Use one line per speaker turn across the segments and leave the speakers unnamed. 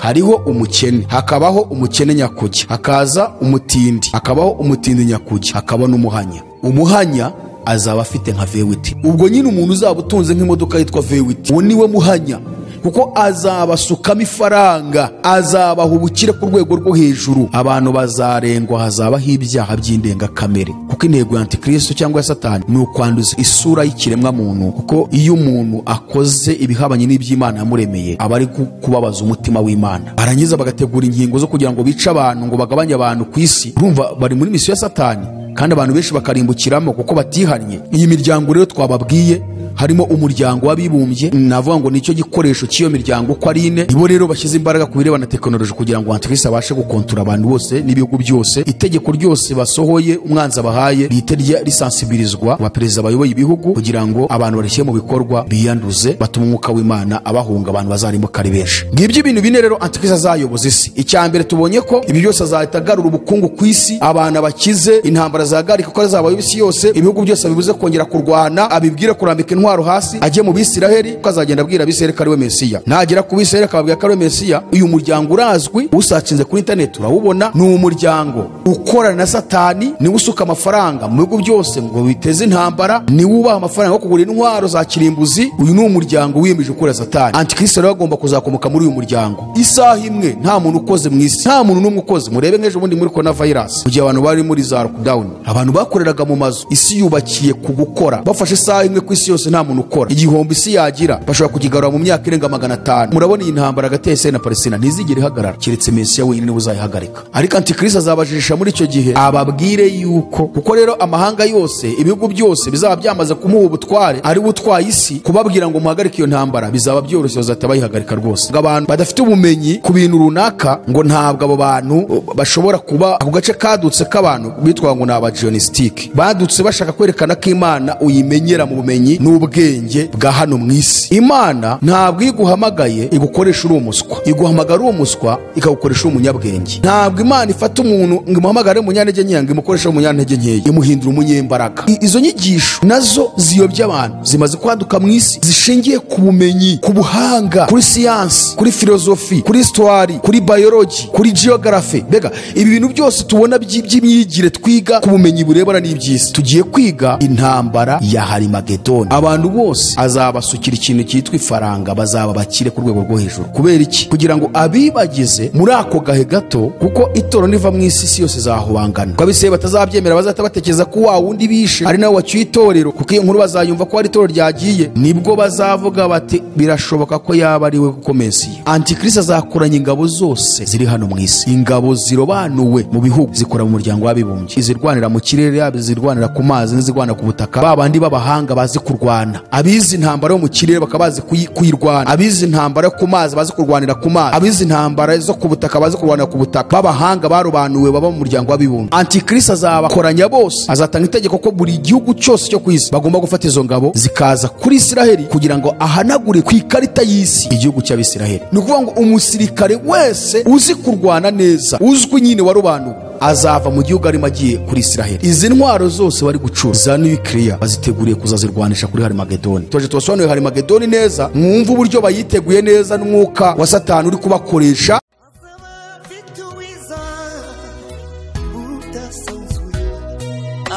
Hariho umukene, hakabaho umukene nyakujya, hakaza umutindi, hakabaho umutindi nyakujya, hakaba n'umuhanya. Umuhanya azaba afite nka V8. Ubwo nyine umuntu uzaba utunze nk'imodoka yitwa V8, uwo niwe muhanya, kuko azabasukamo ifaranga, azabaha ubukire ku rwego rwo hejuru. Abantu bazarengwa, hazabaho ibyaha by'indengakamere, kuko intego ya Antikristo cyangwa ya Satani ni ukwanduza isura y'ikiremwa muntu, kuko iyo umuntu akoze ibihabanye n'iby'Imana yamuremeye aba ari kubabaza umutima w'Imana. Barangiza bagategura inkingo zo kugira ngo bice abantu, ngo bagabanye abantu ku isi. Urumva bari muri misiyo ya Satani, kandi abantu benshi bakarimbukiramo kuko batihannye. Iyi miryango rero twababwiye, harimo umuryango w'abibumbye, navuga ngo nicyo gikoresho cy'iyo miryango uko ari ine. Nibo rero bashyize imbaraga ku birebana na tekinoloji kugira ngo Antikristo abashe gukontora abantu bose n'ibihugu byose. Itegeko ryose basohoye, umwanzi abahaye, rihite risansibirizwa abaperezida bayoboye ibihugu kugira ngo abantu barishyire mu bikorwa, biyanduze, batume umwuka w'Imana abahunga, abantu bazarimbuka ari benshi. Ngibyo ibintu bine rero Antikristo azayoboza isi. Icya mbere tubonye ko ibi byose azahita agarura ubukungu ku isi, abantu abakize, intambara zahagarika kuko azabaye isi yose, ibihugu byose bibuze kongera kurwana, abibwire kurambika intwaro hasi, ajye mu Bisiraheli, kuko azagenda abwira Abisiraheli ko ari we Mesiya. Nagera ku Bisiraheli akababwira ko ari we Mesiya. Uyu muryango urazwi, usacinze kuri internet urawubona, ni umuryango ukorana na Satani, niwe usuka amafaranga mu bihugu byose ngo biteze intambara, niwe ubaha amafaranga yo kugura intwaro za kirimbuzi. Uyu ni umuryango wiyemeje gukora Satani. Antikristo rero agomba kuzakomoka muri uyu muryango. Isaha imwe nta muntu ukoze mu isi, nta muntu n'umwe ukoze. Murebe nk'ejo bundi muri corona virus, mu gihe abantu bari muri za lockdown, abantu bakoreraga mu mazu, isi yubakiye ku gukora. Bafashe isaha imwe ku isi yose nta muntu ukora, igihombo isi yagira bashobora kukigarura mu myaka irenga 500. Murabona iyi ntambara hagati ya Israel na Palestina ntizigera ihagarara, keretse Mesiya wenyine niwe uzayihagarika. Ariko Antikristo azabajijisha muri icyo gihe, ababwire yuko, kuko rero amahanga yose, ibihugu byose bizaba byamaze kumuha ubutware, ari we utwaye isi, kubabwira ngo muhagarike iyo ntambara bizaba byoroshye, bazahita bayihagarika rwose. Ngo abantu badafite ubumenyi ku bintu runaka, ngo ntabwo abo bantu bashobora kuba ako gace kadutse k'abantu bitwa ngo ni abajionisitike, badutse bashaka kwerekana ko Imana uyimenyera mu bumenyi n'ubwenge bwa hano mu isi. Imana ntabwo iguhamagaye igukoresha uri umuswa, iguhamagara uri umuswa ikagukoresha uri umunyabwenge. Ntabwo Imana ifata umuntu ngo imuhamagare umunyantege nkeya ngo imukoreshe umunyantege nkeya, imuhindura umunyembaraga. Izo nyigisho nazo ziyobya abantu, zimaze kwaduka mu isi, zishingiye ku bumenyi, ku buhanga, kuri siyansi, kuri filozofi, kuri histoire, kuri biology, kuri geography. Mbega ibi bintu byose tubona by'imyigire twiga ku bumenyi burebana n'iby'isi. Tugiye kwiga intambara ya Harimagedoni. Abantu bose azabasukira ikintu cyitwa ifaranga, bazaba bakire ku rwego rwo hejuru. Kubera iki? Kugira ngo abibagize muri ako gahe gato, kuko itoro niva mu isi, isi yose izahubangana. Kuko abisirayeli batazabyemera, bazahita batekereza ko wa wundi bishe ari nawe wacyuye itorero, kuko iyo nkuru bazayumva ko ari itorero ryagiye, nibwo bazavuga bati birashoboka ko yaba ari we kuko Mesiya. Antikristo azakoranya ingabo zose ziri hano mu isi, ingabo zirobanuwe mu bihugu zikora mu muryango w'abibumbye, izirwanira mu kirere, yaba izirwanira ku mazi n'izirwanira ku butaka, ba bandi b'abahanga bazi kurwana, abizi intambara yo mu kirere bakaba bazi kuyirwana, abizi intambara yo ku mazi bazi kurwanira ku mazi, abizi intambara zo ku butaka bazi kurwanira ku butaka, b'abahanga barobanuwe baba mu muryango w'abibumbye. Antikristo azabakoranya bose, azatanga itegeko ko buri gihugu cyose cyo ku isi bagomba gufata izo ngabo zikaza kuri Isiraheli kugira ngo ahanagure ku ikarita y'isi igihugu cy'Abisiraheli. Ni ukuvuga ngo umusirikare wese uzi kurwana neza, uzwi nyine warobanuwe, azava mu gihugu arimo agiye kuri Isiraheli. Izi ntwaro zose bari gucura za nuclear baziteguriye kuzazirwanisha kuri Harimagedoni. Tuje tubasobanurire Harimagedoni neza, mwumve uburyo bayiteguye neza n'umwuka wa Satani uri kubakoresha.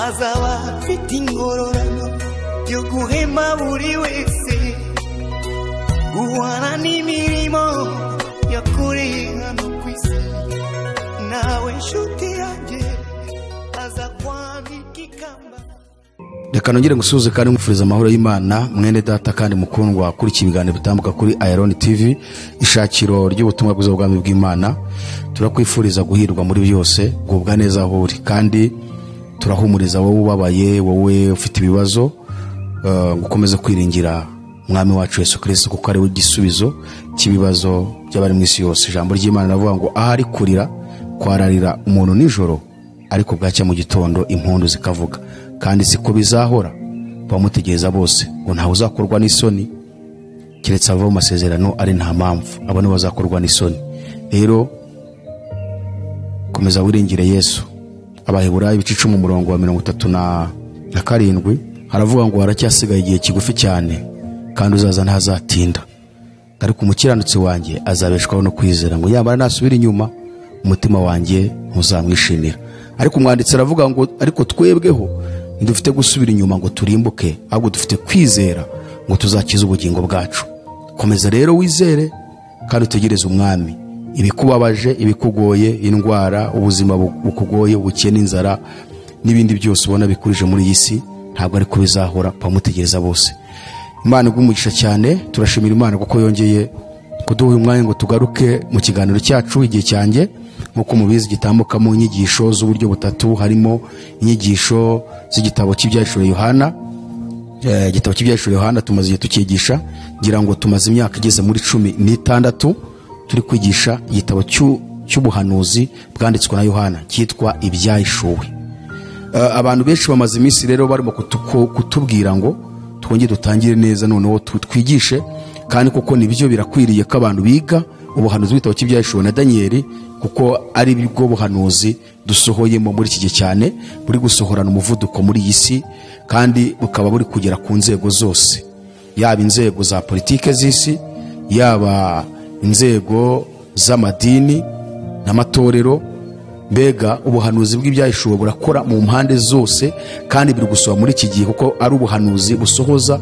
Azaba afite ingororano yo guhema buri wese, guhana n'imirimo yakoreye hano ku isi. Nawe nshuti yanjye aza kwambika ikamba.
Reka nongere ngusuhuze kandi ngufuriza amahoro y'Imana, mwene data kandi mukundwa kuri ibiganiro bitambuka kuri Iron TV, ishakiro ry'ubutumwa bwiza bw'ubwami bw'Imana. Turakwifuriza guhirwa muri byose, gubwa neza aho uri, kandi turahumuriza wowe ubabaye, wowe ufite ibibazo, gukomeza kwiringira Mwami wacu Yesu Kristo, kuko ari we igisubizo cy'ibibazo by'abari mu isi yose. Ijambo ry'Imana riravuga ngo ahari kurira kwararira umuntu nijoro, ariko bwacya mu gitondo impundu zikavuga. Kandi siko bizahora bamutegereza bose, ngo ntawe uzakorwa n'isoni keretse ava mu masezerano ari nta mpamvu, abo nibo bazakorwa n'isoni. Rero komeza wiringire Yesu. Abaheburayo ibice 10 umurongo wa 37 haravuga ngo haracyasigaye igihe kigufi cyane, kandi uzaza ntazatinda. Ariko umukiranutsi wanjye azabeshwaho no kwizera, ngo yamara nasubira inyuma umutima wanjye ntuzamwishimira. Ariko umwanditsi aravuga ngo ariko twebweho ntidufite gusubira inyuma ngo turimbuke, ahubwo dufite kwizera ngo tuzakize ubugingo bwacu. Komeza rero wizere kandi utegereze umwami. Ibikubabaje, ibikugoye, indwara, ubuzima bukugoye, ubukene, inzara n'ibindi byose ubona bikurije muri iyi si, ntabwo ariko bizahora, bamutegereza bose. Imana iguhe cyane. Turashimira Imana kuko yongeye kuduha uyu mwanya ngo tugaruke mu kiganiro cyacu Igihe Cyanjye. Nk'uko mubizi, gitambukamo inyigisho z'uburyo butatu, harimo inyigisho z'igitabo cy'Ibyahishuriwe Yohana. Igitabo cy'Ibyahishuriwe Yohana tumaze igihe tukigisha, ngira ngo tumaze imyaka igeze muri 16 turi kwigisha igitabo cy'ubuhanuzi bwanditswe na Yohana cyitwa Ibyahishuwe. Abantu benshi bamaze iminsi rero barimo kutubwira ngo twongere dutangire neza, noneho twigishe, kandi kuko nibyo birakwiriye ko abantu biga ubuhanuzi bw'igitabo cy'Ibyahishuwe na Daniyeli, kuko ari bwo buhanuzi dusohoyemo muri iki gihe cyane, buri gusohorana umuvuduko muri iyi si, kandi bukaba buri kugera ku nzego zose, yaba inzego za politike z'isi, yaba inzego z'amadini n'amatorero. Mbega ubuhanuzi bw'Ibyahishuwe burakora mu mpande zose, kandi biri gusohora muri iki gihe, kuko ari ubuhanuzi busohoza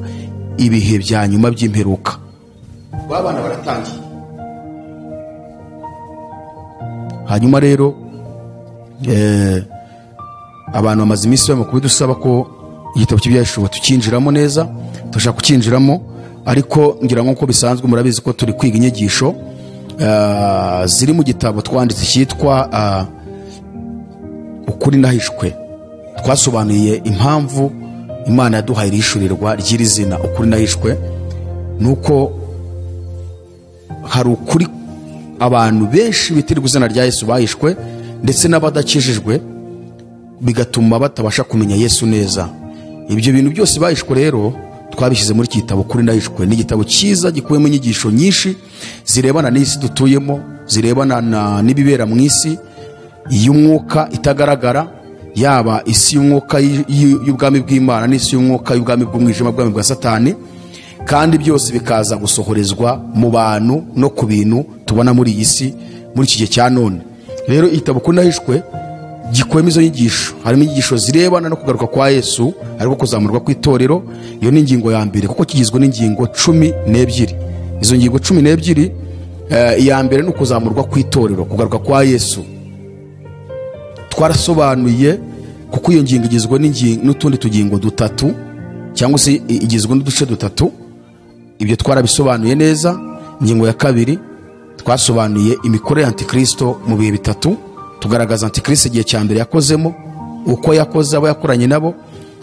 ibihe bya nyuma by'imperuka. Babana baratangiye. Hanyuma rero abantu bamaze iminsi barimo kubidusaba ko igitabo cy'Ibyahishuwe tukinjiramo neza, turashaka kukinjiramo, ariko ngira ngo uko bisanzwe murabizi ko turi kwiga inyigisho ziri mu gitabo twanditse cyitwa Ukuri Nahishwe. Twasobanuye impamvu Imana yaduhaye irishurirwa ry'iri zina Ukuri Nahishwe, nuko hari ukuri abantu benshi bitirirwa izina rya Yesu bahishwe, ndetse n'abadakijijwe, bigatuma batabasha kumenya Yesu neza. Ibyo bintu byose bahishwe rero twabishyize muri iki gitabo Ukuri Nahishwe. Ni igitabo cyiza gikubiyemo inyigisho nyinshi zirebana n'isi dutuyemo, zirebana n'ibibera mu isi y'umwuka itagaragara, yaba isi y'umwuka y'ubwami bw'Imana n'isi y'umwuka y'ubwami bw'umwijima, bw'ubwami bwa Satani, kandi byose bikaza gusohorezwa mu bantu no ku bintu tubona muri iyi si muri iki gihe cya none. Rero igitabo Ukuri Nahishwe gikubiyemo izo nyigisho. Harimo inyigisho zirebana no kugaruka kwa Yesu, ariko kuzamurwa kw'itorero. Iyo ni ingingo ya mbere, kuko kigizwe n'ingingo 12. Izo ngingo 12, iya mbere ni ukuzamurwa kw'itorero, kugaruka kwa Yesu. Twarasobanuye kuko iyo ngingo igizwe n'utundi tugingo dutatu, cyangwa se igizwe n'uduce dutatu. Ibyo twarabisobanuye neza. Ingingo ya kabiri twasobanuye imikorere ya Antikristo mu bihe bitatu, tugaragaza Antikristo igihe cya mbere yakozemo, uko yakoze, abo yakoranye nabo.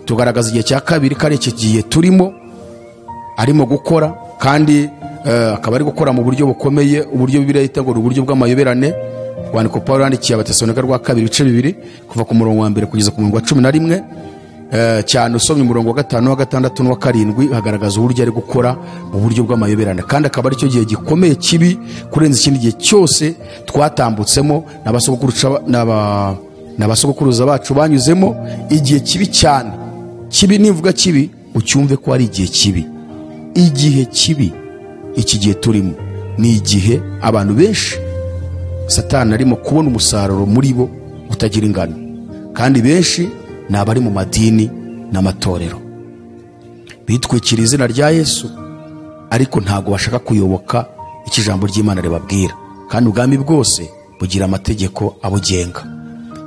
Tugaragaza igihe cya kabiri, ko ari iki gihe turimo arimo gukora, kandi akaba ari gukora mu buryo bukomeye, uburyo Bibiliya yita ngo uburyo bw'amayoberane. Rwandiko Pawulo yandikiye Abatesalonika rwa kabiri ibice 2, kuva ku murongo wa mbere kugeza ku murongo wa 11, cyane usomye umurongo wa 5, wa 6 n'uwa 7, hagaragaza uburyo ari gukora mu buryo bw'amayoberane, kandi akaba ari cyo gihe gikomeye kibi kurenza ikindi gihe cyose twatambutsemo n'abasogokuruza bacu banyuzemo. Igihe kibi cyane, kibi nivuga kibi ucyumve ko ari igihe kibi. Igihe kibi iki gihe turimo ni igihe abantu benshi Satani arimo kubona umusaruro muri bo utagira ingano, kandi benshi ni abari mu madini n'amatorero bitwikira izina rya Yesu, ariko ntabwo bashaka kuyoboka icyo ijambo ry'Imana ribabwira. Kandi ubwami bwose bugira amategeko abugenga.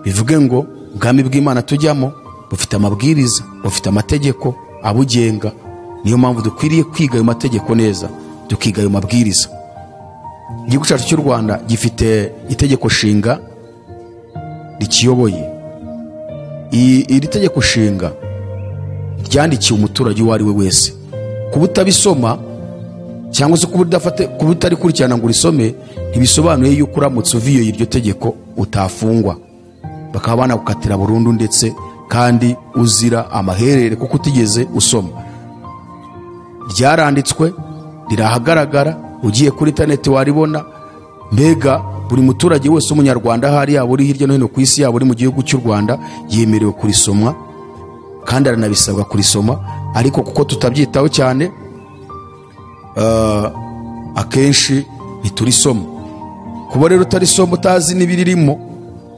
Bivuge ngo ubwami bw'Imana tujyamo bufite amabwiriza, bufite amategeko abugenga. Niyo mpamvu dukwiriye kwiga ayo mategeko neza, tukiga ayo mabwiriza. Igihugu cyacu cy'u Rwanda gifite itegeko nshinga rikiyoboye. Iri tegeko nshinga ryandikiwe umuturage uwo ari we wese. Kuba utabisoma cyangwa se kuba utarikurikirana ngo urisome, ntibisobanuye yuko uramutse uviye iryo tegeko utafungwa, bakaba banagukatira burundu, ndetse kandi uzira amaherere kuko utigeze usoma. Ryaranditswe, rirahagaragara, ugiye kuri internet waribona. Mbega buri muturage wese w'umunyarwanda ahari, yaba uri hirya no hino ku isi, yaba uri mu gihugu cy'u Rwanda, yemerewe kurisoma, kandi aranabisabwa kurisoma. Ariko kuko tutabyitaho cyane, Akenshi ntiturisoma. Kuba rero utarisoma utazi n'ibiririmo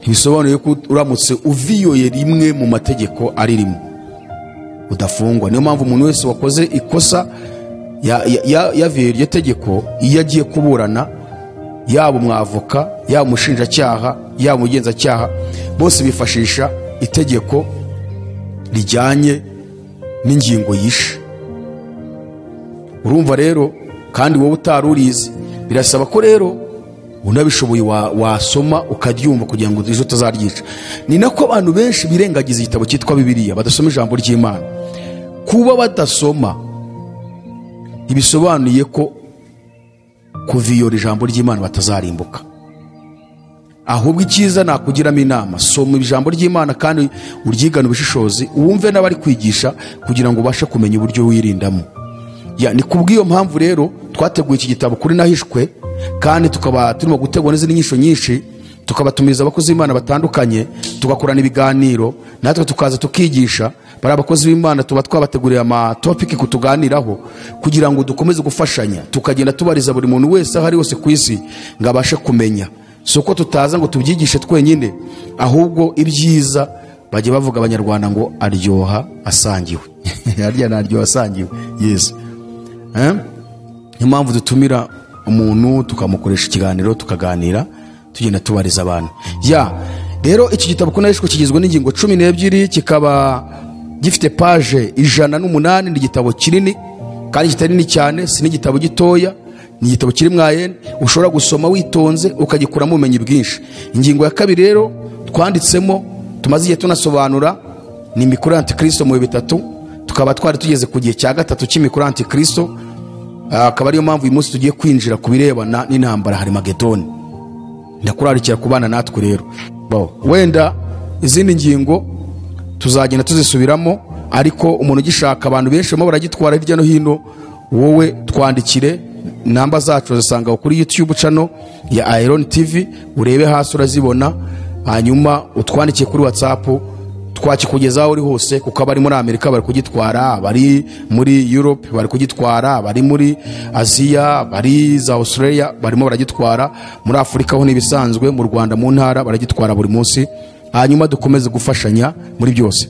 ntibisobanuye ko uramutse uviyoye rimwe mu mategeko aririmo udafungwa. Niyo mpamvu umuntu wese wakoze ikosa yaviye iryo tegeko, iyo agiye kuburana, yaba umwavoka, yaba umushinjacyaha, yaba umugenzacyaha, bose bifashisha itegeko rijyanye n'ingingo yishe. Urumva rero, kandi wowe utari urizi, birasaba ko rero unabishoboye wasoma ukaryumva kugira ngo ejo utazaryica. Ni nako abantu benshi birengagiza igitabo cyitwa Bibiliya, badasoma ijambo ry'Imana. Kuba badasoma ntibisobanuye ko kuviyora ijambo ry'Imana batazarimbuka. Ahubwo icyiza nakugiramo inama, soma ijambo ry'Imana kandi uryigane ubushishozi, wumve n'abari kwigisha kugira ngo ubashe kumenya uburyo wirindamo. Ni kubw'iyo mpamvu rero twateguye iki gitabo kuri Nahishwe, kandi tukaba turimo gutegura n'izindi nyigisho nyinshi, tukabatumiza abakozi b'Imana batandukanye, tugakorana ibiganiro, natwe tukaza tukigisha. Bari abakozi b'Imana tuba twabateguriye ama topic kutuganiraho kugira ngo dukomeze gufashanya, tukagenda tubariza buri muntu wese aho ari hose ku isi ngo abashe kumenya. Si uko tutaza ngo tubyigishe twenyine, ahubwo ibyiza bajya bavuga abanyarwanda ngo aryoha asangiwe. Arya naryoha asangiwe. Yes. Niyo mpamvu dutumira umuntu tukamukoresha ikiganiro, tukaganira, tugenda tubariza abantu. Rero iki gitabo ko Nahishwe kigizwe n'ingingo 12, kikaba gifite page 108. Ni igitabo kinini kandi kitari nini cyane, si n'igitabo gitoya, ni igitabo kiri mwayene ushobora gusoma witonze ukagikuramo ubumenyi bwinshi. Ingingo ya kabiri rero twanditsemo, tumaze igihe tunasobanura, ni imikoro ya Antikristo mu bihe bitatu. Tukaba twari tugeze ku gihe cya gatatu cy'imikoro ya Antikristo, akaba ariyo mpamvu uyu munsi tugiye kwinjira ku birebana n'intambara Harimagedoni. Ndakurarikira kubana natwe rero. Wenda izindi ngingo tuzagenda tuzisubiramo, ariko umuntu ugishaka, abantu benshi barimo baragitwara hirya no hino, wowe twandikire, namba zacu uzasanga kuri YouTube channel ya Iron TV, urebe hasi urazibona, hanyuma utwandikiye kuri WhatsApp twakikugezaho aho uri hose, kuko abari muri Amerika bari kugitwara, abari muri Europe bari kugitwara, abari muri Aziya, abari za Australia barimo baragitwara, muri Afurika ho n'ibisanzwe, mu Rwanda mu ntara baragitwara buri munsi. Hanyuma dukomeze gufashanya muri byose.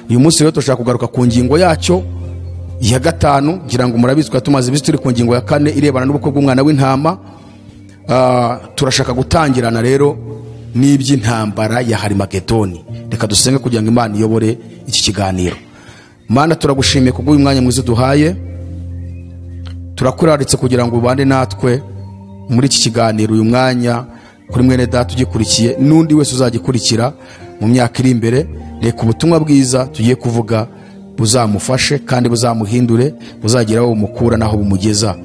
Uyu munsi rero turashaka kugaruka ku ngingo yacyo ya gatanu, ngira ngo murabizi ko tumaze iminsi turi ku ngingo ya kane irebana n'ubukwe bw'umwana w'intama. Turashaka gutangirana rero n'iby'intambara ya Harimagedoni. Reka dusenge kugira ngo Imana iyobore iki kiganiro. Mana, turagushimiye kubw'uyu mwanya mwiza duhaye, turakuraritse kugira ngo ubane natwe muri iki kiganiro uyu mwanya, kuri mwene data ugikurikiye n'undi wese uzagikurikira mu myaka iri imbere. Reka ubutumwa bwiza tugiye kuvuga buzamufashe kandi buzamuhindure, buzagira aho bumukura n'aho bumugeza.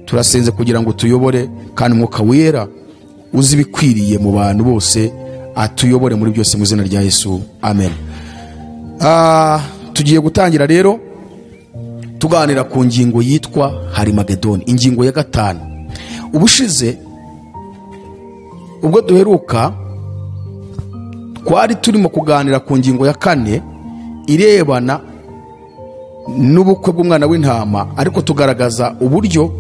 Turasenze kugira ngo tuyobore, kandi Umwuka Wera uzi ibikwiriye mu bantu bose atuyobore muri byose mu izina rya Yesu, amen. Tugiye gutangira rero tuganira ku ngingo yitwa Harimagedoni, ingingo ya gatanu. Ubushize ubwo duheruka twari turimo kuganira ku ngingo ya kane irebana n'ubukwe bw'umwana w'intama, ariko tugaragaza uburyo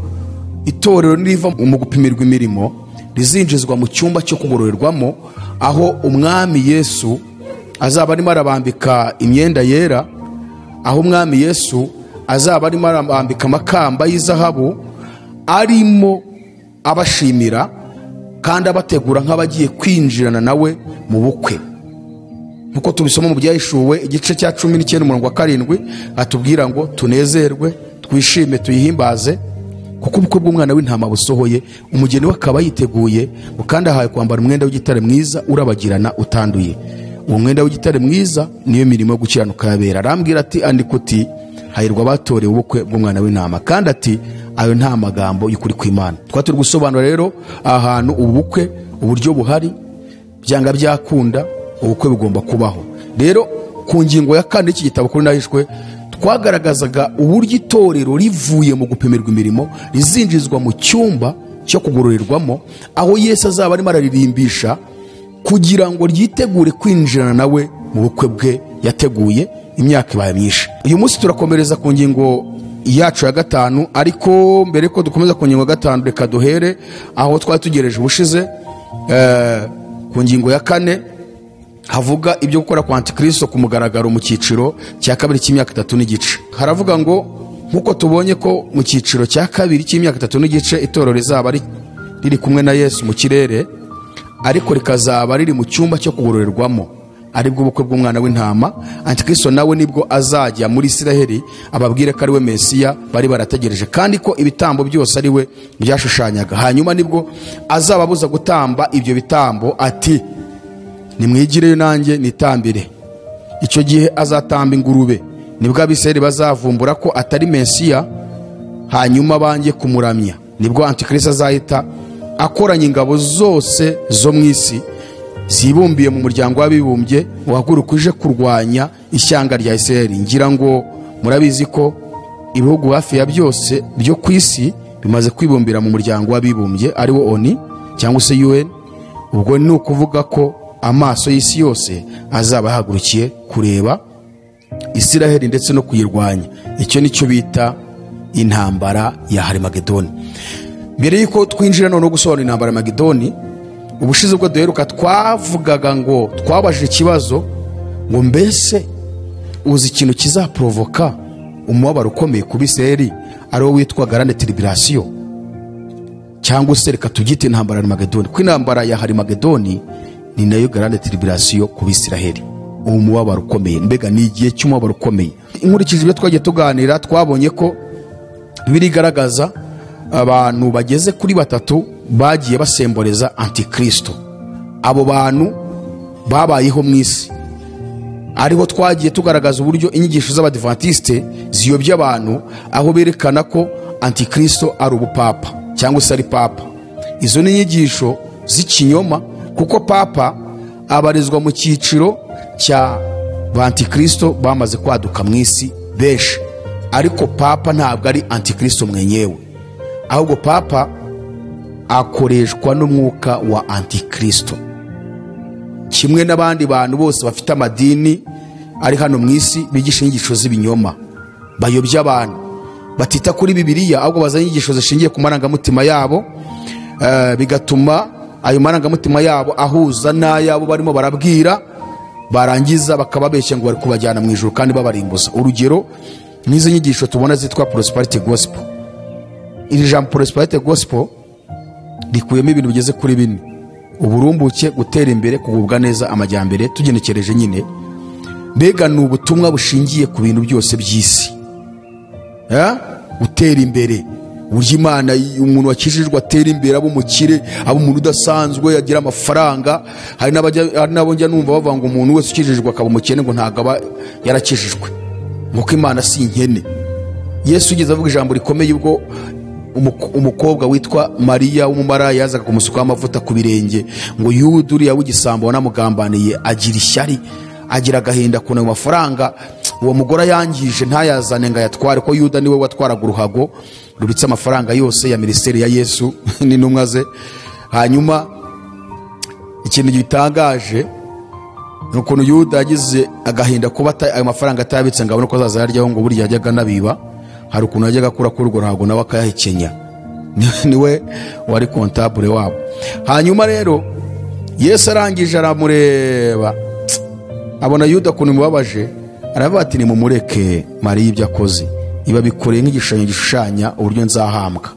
itorero niriva mu gupimirwa imirimo rizinjizwa mu cyumba cyo kugororerwamo, aho umwami Yesu azaba arimo arabambika imyenda yera, aho umwami Yesu azaba arimo arabambika amakamba y'izahabu, arimo abashimira kandi abategura nk'abagiye kwinjirana nawe mu bukwe. Nkuko tubisoma mu Byahishuwe igice cya 19 umurongo wa 7, atubwira ngo tunezerwe, twishime, tuyihimbaze, kuko ubukwe bw'umwana w'intama busohoye, umugeni we akaba yiteguye, kandi ahawe kwambara umwenda w'igitare mwiza urabagirana utanduye. Uwo mwenda w'igitare mwiza niyo mirimo yo gukiranuka yabera. Arambwira ati andika uti hahirwa abatorewe ubukwe bw'umwana w'intama, kandi ati ayo nta magambo y'ukuri kw'Imana. Twari turi gusobanura rero ahantu ubukwe uburyo buhari, byanga byakunda ubukwe bugomba kubaho. Rero ku ngingo ya kane y'iki gitabo kuri Nahishwe, twagaragazaga uburyo itorero rivuye mu gupimirwa imirimo rizinjizwa mu cyumba cyo kugororerwamo, aho Yesu azaba arimo araririmbisha kugira ngo ryitegure kwinjirana nawe mu bukwe bwe yateguye imyaka ibaye myinshi. Uyu munsi turakomereza ku ngingo yacu ya gatanu. Ariko mbere ko dukomeza ku ngingo ya gatanu, reka duhere aho twari tugereje ubushize, ku ngingo ya kane havuga ibyo gukora kwa Antikristo ku mugaragaro mu cyiciro cya kabiri cy'imyaka 3 n'igice. Haravuga ngo nkuko tubonye ko mu cyiciro cya kabiri cy'imyaka 3 n'igice itorero rizaba riri kumwe na Yesu mu kirere, ariko rikazaba riri mu cyumba cyo kugororerwamo, aribwo ubukwe bw'umwana w'intama. Antikristo nawe nibwo azajya muri Isiraheli ababwire ko ari we Mesiya bari barategereje, kandi ko ibitambo byose ari we byashushanyaga. Hanyuma nibwo azababuza gutamba ibyo bitambo, ati nimwigireyo nanjye nitambire. Icyo gihe azatamba ingurube, nibwo Abisiraheli bazavumbura ko atari Mesiya, hanyuma bange kumuramya. Nibwo Antikristo azahita akoranya ingabo zose zo mu isi zibumbiye mu muryango w'abibumbye, uhaguruka uje kurwanya ishyanga rya Isiraheli. Ngira ngo murabizi ko ibihugu hafi ya byose byo ku isi bimaze kwibumbira mu muryango w'abibumbye, ari wo ONU cyangwa se UN. Ubwo ni ukuvuga ko amaso y'isi yose azaba yahagurukiye kureba Isiraheli ndetse no kuyirwanya. Icyo nicyo bita intambara ya Harimagedoni. Mbere yuko twinjira none gusobanura intambara ya Harimagedoni, ubushize ubwo duheruka twavugaga ngo twabajije ikibazo ngo mbese uzi ikintu kizaprovoka umubabaro ukomeye ku Bisiraheli, ari wo witwa grande tribulation, cyangwa se reka tubyite intambara ya Harimagedoni, kuko intambara ya Harimagedoni ni nayo grande tribulation ku Bisiraheli, umubabaro ukomeye. Mbega ni igihe cy'umubabaro ukomeye. Inkurikije ibyo twagiye tuganira, twabonye ko birigaragaza abantu bageze kuri 3 bagiye basemboreza Antikristo. Abo bantu babayeho mu isi, ariho twagiye tugaragaza uburyo inyigisho z'Abadivantiste ziyobya abantu, aho berekana ko Antikristo ari ubupapa cyangwa se ari papa. Izo ni inyigisho z'ikinyoma, kuko papa abarizwa mu cyiciro cya Antikristo bamaze kwaduka mu isi benshi, ariko papa ntabwo ari Antikristo mwenyewe, ahubwo papa akoreshwa n'umwuka wa Antikristo, kimwe n'abandi bantu bose bafite amadini ari hano mu isi bigisha inyigisho z'ibinyoma, bayobya abantu, batita kuri Bibiliya, ahubwo bazanye inyigisho zishingiye ku marangamutima yabo, bigatuma ayo marangamutima yabo ahuza n'ayabo barimo barabwira, barangiza bakababeshya ngo bari kubajyana mu ijuru kandi babarimbuza. Urugero n'izi nyigisho tubona zitwa Prosperity Gospel. Iri jambo Prosperity Gospel rikuyemo ibintu bigeze kuri 4: uburumbuke, gutera imbere, kugubwa neza, amajyambere. Tugenekereje nyine, mbega ni ubutumwa bushingiye ku bintu byose by'isi. Gutera imbere, uburyo Imana umuntu wakijijwe atera imbere, aba umukire, aba umuntu udasanzwe, agira amafaranga. Hari n'abo njya numva bavuga ngo umuntu wese ukijijwe akaba umukene ngo ntabwo aba yarakijijwe, ngo Imana si inkene. Yesu ugeze avuga ijambo rikomeye ubwo umukobwa witwa Mariya w'umumaraya yazaga kumusukaho amavuta ku birenge, ngo Yuda uriya w'igisambo wanamugambaniye agira ishyari, agira agahinda ku ayo mafaranga uwo mugore yangije ntayazane ngo ayatware, ko Yuda niwe watwaraga uruhago rubitse amafaranga yose ya minisiteri ya Yesu n'intumwa ze. Hanyuma ikintu gitangaje ni ukuntu Yuda yagize agahinda kuba ayo mafaranga atayabitse ngo abone uko azaza yaryaho, ngo burya yajyaga anabiba. Hari ukuntu yajyaga akura kuri urwo ruhago nawe akayahekenya, niwe wari kontabure wabo. Hanyuma rero Yesu arangije aramureba, abona Yuda ukuntu imubabaje, aravuga ati nimumureke Mariya ibyo akoze, iba bikoreye nk'igishushanyo gishushanya uburyo nzahambwa.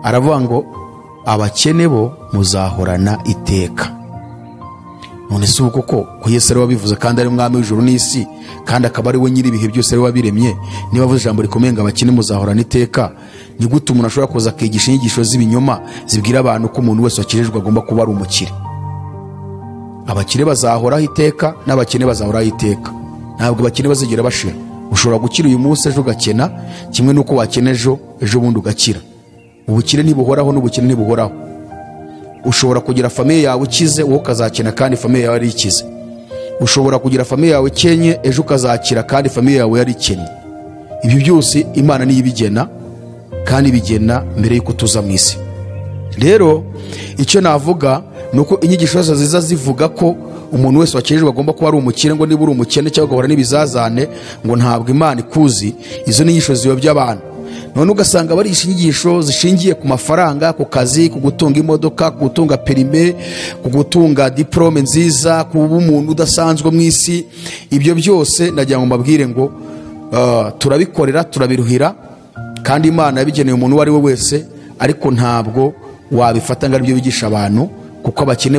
Aravuga ngo abakene bo muzahorana iteka. None se ubu koko ko Yesu ari wabivuze kandi ari umwami w'ijuru n'isi, kandi akaba ari we nyiri ibihe byose, ari wabiremye, niba avuze ijambo rikomeye ngo abakene muzahorana iteka, ni gute umuntu ashobora kuza akigisha inyigisho z'ibinyoma zibwira abantu ko umuntu wese wakijijwe agomba kuba ari umukire? Abakire bazahoraho iteka n'abakene bazahoraho iteka, ntabwo abakene bazigera bashira. Ushobora gukira uyu munsi ejo ugakena, kimwe n'uko wakena ejo ejo bundi ugakira. Ubukire ntibuhoraho n'ubukene ntibuhoraho. Ushobora kugira famiye yawe ikize wowe ukazakena kandi famiye yawe ari ikize. Ushobora kugira famiye yawe ikenye ejo ukazakira kandi famiye yawe yari ikennye. Ibi byose Imana niyo ibigena, kandi ibigena mbere y'uko tuza mu isi. Rero icyo navuga ni uko inyigisho zose ziza zivuga ko umuntu wese wakijijwe agomba kuba ari umukire, ngo niba uri umukene cyangwa ugahura n'ibizazane ngo ntabwo Imana ikuzi. Izo ni inyigisho ziyobya abantu. None ugasanga barisha inyigisho zishingiye ku mafaranga, ku kazi, ku gutunga imodoka, ku gutunga perime, ku gutunga diplome nziza, kuba umuntu udasanzwe mu isi. Ibyo byose nagira ngo mbabwire ngo turabikorera, turabiruhira, kandi Imana yabigeneye umuntu uwo ari we wese, ariko ntabwo wabifata ngo aribyo bigisha abantu, kuko abakene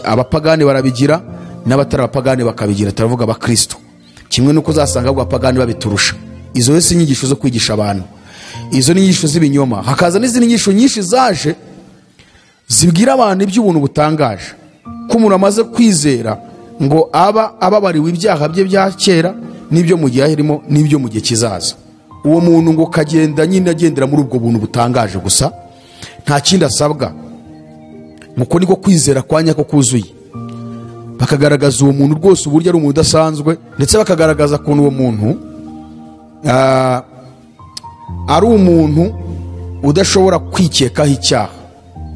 abapagani barabigira n'abatari abapagani bakabigira. Turavuga abakristo kimwe nuko uzasanga ahubwo abapagani babiturusha. Izo wese inyigisho zo kwigisha abantu, izo ni inyigisho z'ibinyoma. Hakaza n'izindi nyigisho nyinshi zaje zibwira abantu iby'ubuntu butangaje, ko umuntu amaze kwizera ngo aba ababariwe ibyaha bye bya kera n'ibyo mu gihe arimo n'ibyo mu gihe kizaza. Uwo muntu ngo kagenda nyine agendera muri ubwo buntu butangaje gusa, nta kindi asabwa, ngo niko kwizera kwa nyako kuzuye. Bakagaragaza uwo muntu rwose uburyo ari umuntu udasanzwe, ndetse bakagaragaza ukuntu uwo muntu ari umuntu udashobora kwikekaho icyaha.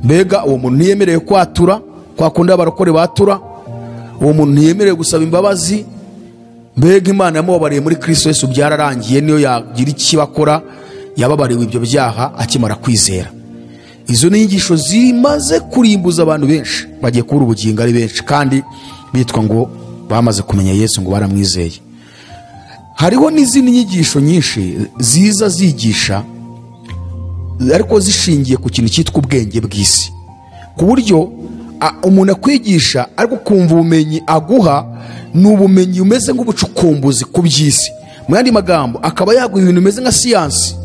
Mbega uwo muntu ntiyemerewe kwatura kwa kundi abarokore batura, uwo muntu ntiyemerewe gusaba imbabazi. Mbega Imana yamubabariye muri Kristo Yesu, byararangiye, niyo yagira ikibakora yababariwe ibyo byaha akimara kwizera. Izo ni inyigisho zimaze kurimbuza abantu benshi, bagiye kubura ubugingo ari benshi, kandi bitwa ngo bamaze kumenya Yesu, ngo baramwizeye. Hariho n'izindi nyigisho nyinshi ziza zigisha ariko zishingiye ku kintu cyitwa ubwenge bw'isi, ku buryo umuntu akwigisha ariko kumva ubumenyi aguha ni ubumenyi bumeze nk'ubucukumbuzi ku by'isi. Mu yandi magambo akaba yaguha ibintu bimeze nka siyansi,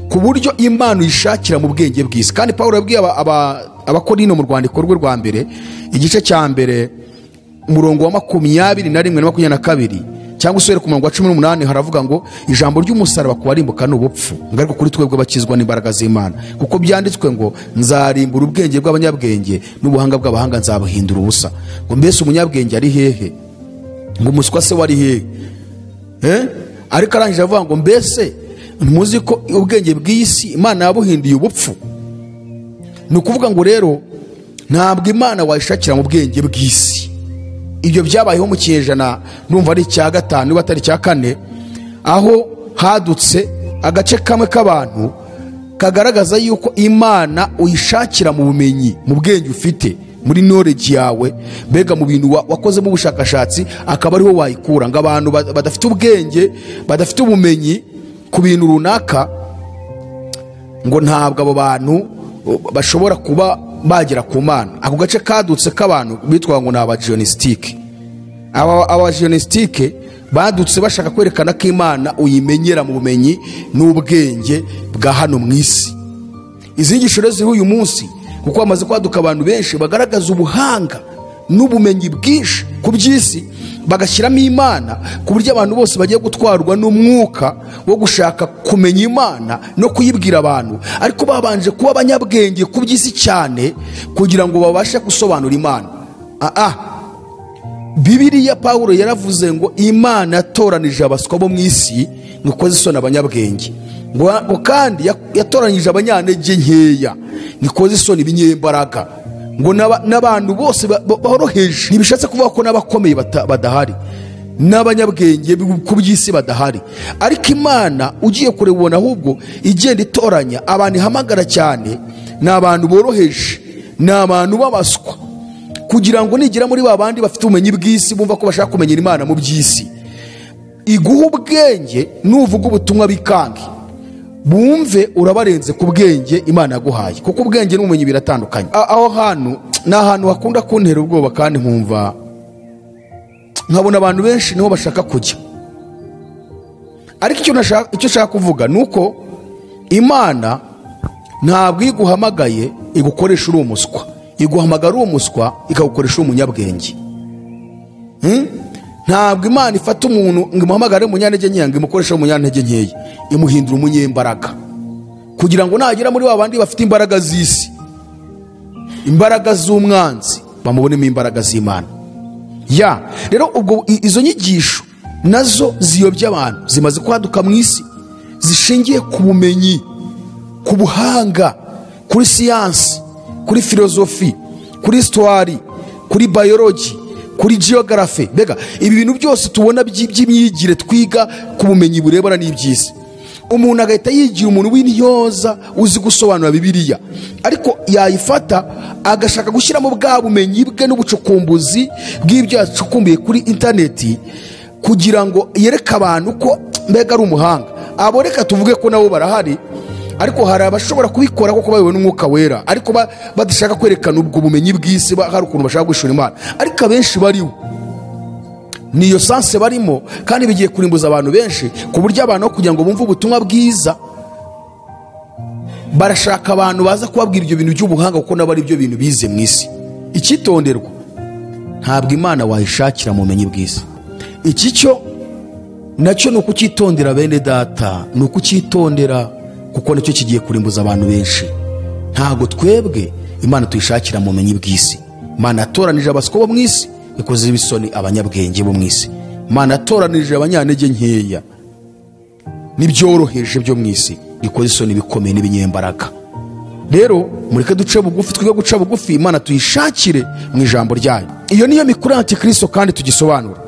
ku buryo Imana uyishakira mu bwenge bw'isi. Kandi Pawulo yabwiye Abakorinto mu rwandiko rwe rwa mbere igice cya mbere umurongo wa 21 na 22, cyangwa usubire ku murongo wa 18, haravuga ngo ijambo ry'umusaraba ku barimbuka ni ubupfu, ngo ariko kuri twebwe bakizwa n'imbaraga z'Imana, kuko byanditswe ngo nzarimbura ubwenge bw'abanyabwenge n'ubuhanga bw'abahanga nzabuhindura ubusa. Ngo mbese umunyabwenge ari hehe? Ngo umuswa se wari hehe? Ariko arangije avuga ngo mbese ntimuzi ko ubwenge bw'isi Imana yabuhinduye ubupfu? Ni ukuvuga ngo rero ntabwo Imana wayishakira mu bwenge bw'isi. Ibyo byabayeho mu kinyejana numva ari icya 5 niba atari icya 4, aho hadutse agace kamwe k'abantu kagaragaza yuko Imana uyishakira mu bumenyi, mu bwenge ufite, muri knowledge yawe, mbega mu bintu wakozemo ubushakashatsi, akaba ariho wayikura. Ngo abantu badafite ubwenge, badafite ubumenyi ku bintu runaka, ngo ntabwo abo bantu bashobora kuba bagera ku Mana. Ako gace kadutse k'abantu bitwa ngo ni abajionisitike. Abajionisitike badutse bashaka kwerekana ko Imana uyimenyera mu bumenyi n'ubwenge bwa hano mu isi. Izi nyigisho rero ziriho uyu munsi, kuko hamaze kwaduka abantu benshi bagaragaza ubuhanga n'ubumenyi bwinshi ku by'isi, bagashyiramo Imana, ku buryo abantu bose bagiye gutwarwa n'umwuka wo gushaka kumenya Imana no kuyibwira abantu, ariko babanje kuba abanyabwenge ku by'isi cyane kugira ngo babashe gusobanura Imana. Bibiliya Pawulo yaravuze ngo Imana yatoranije abaswa bo mu isi ngo ikoze isoni abanyabwenge, ngo kandi yatoranyije abanyantege nkeya ngo ikoze isoni ibinyembaraga, ngo n'abantu bose boroheje. Ntibishatse kuvuga ko n'abakomeye badahari, n'abanyabwenge ku by'isi badahari, ariko Imana ugiye kure ubona ahubwo igenda itoranya abantu ihamagara cyane, ni abantu boroheje, ni abantu b'abaswa, kugira ngo nigera muri ba bandi bafite ubumenyi bw'isi bumva ko bashaka kumenya Imana mu by'isi, iguha ubwenge nuvuga ubutumwa bikange bumve urabarenze ku bwenge Imana yaguhaye, kuko ubwenge n'ubumenyi biratandukanye. Aho hantu ni ahantu hakunda kuntera ubwoba, kandi nkumva nkabona abantu benshi niho bashaka kujya. Ariko icyo nshaka kuvuga ni uko Imana ntabwo iguhamagaye igukoresha uri umuswa, iguhamagara uri umuswa ikagukoresha uri umunyabwenge. Ntabwo Imana ifata umuntu ngo imuhamagare umunyantege nkeya ngo imukoreshe umunyantege nkeya, imuhindura umunyembaraga, kugira ngo nagera muri ba bandi bafite imbaraga z'isi, imbaraga z'umwanzi, bamubonemo imbaraga z'Imana. Ya rero ubwo izo nyigisho nazo ziyobya abantu, zimaze kwaduka mu isi, zishingiye ku bumenyi, ku buhanga, kuri siyansi, kuri filozofi, kuri histoire, kuri biology, kuri geography, mbega ibi bintu byose tubona by'imyigire twiga ku bumenyi burebana n'iby'isi, umuntu agahita yigira umuntu w'intyoza uzi gusobanura Bibiliya, ariko yayifata agashaka gushyiramo bwa bumenyi bwe n'ubucukumbuzi bw'ibyo yacukumbuye kuri interineti kugira ngo yereke abantu ko mbega ari umuhanga. Abo reka tuvuge ko nabo barahari, ariko hari abashobora kubikora kuko bayobowe n'Umwuka Wera, ariko badashaka kwerekana ubwo bumenyi bw'isi, hari ukuntu bashaka gushora Imana, ariko abenshi bariho niyo sanse barimo, kandi bigiye kurimbuza abantu benshi, ku buryo abantu kugira ngo bumve ubutumwa bwiza barashaka abantu baza kubabwira ibyo bintu by'ubuhanga, kuko nabo ari byo bintu bize mu isi. Icyitonderwa, ntabwo Imana wayishakira mu bumenyi bw'isi. Iki cyo nacyo ni ukucyitondera bene data, ni ukucyitondera kuko nacyo kigiye kurimbuza abantu benshi. Ntabwo twebwe Imana tuyishakira mu bumenyi bw'isi. Imana yatoranije abaswa bo mu isi, ikoze ibisoni abanyabwenge bo mu isi. Imana yatoranije abanyantege nkeya n'ibyoroheje byo mu isi, ikoze isoni ibikomeye n'ibinyembaraga. Rero mureke duce bugufi, twige guca bugufi, Imana tuyishakire mu ijambo ryayo. Iyo niyo mikuru ya Antikristo kandi tugisobanura.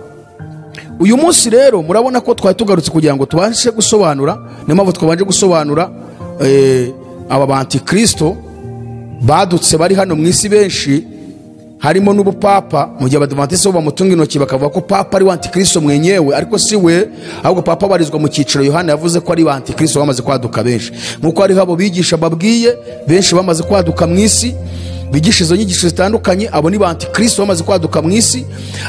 Uyu munsi rero murabona ko twari tugarutse kugira ngo tubashe gusobanura, niyo mpamvu twabanje gusobanura aba ba Antikristo badutse bari hano mu isi benshi, harimo n'ubupapa. Mu gihe Abadivantiste bo bamutunga intoki bakavuga ko papa ari wa Antikristo mwenyewe, ariko si we, ahubwo papa abarizwa mu cyiciro Yohana yavuze ko ari wa Antikristo bamaze kwaduka benshi. Nk'uko hariho abo bigisha babwiye benshi bamaze kwaduka mu isi, bigisha izo nyigisho zitandukanye, abo ni ba Antikristo bamaze kwaduka mu isi.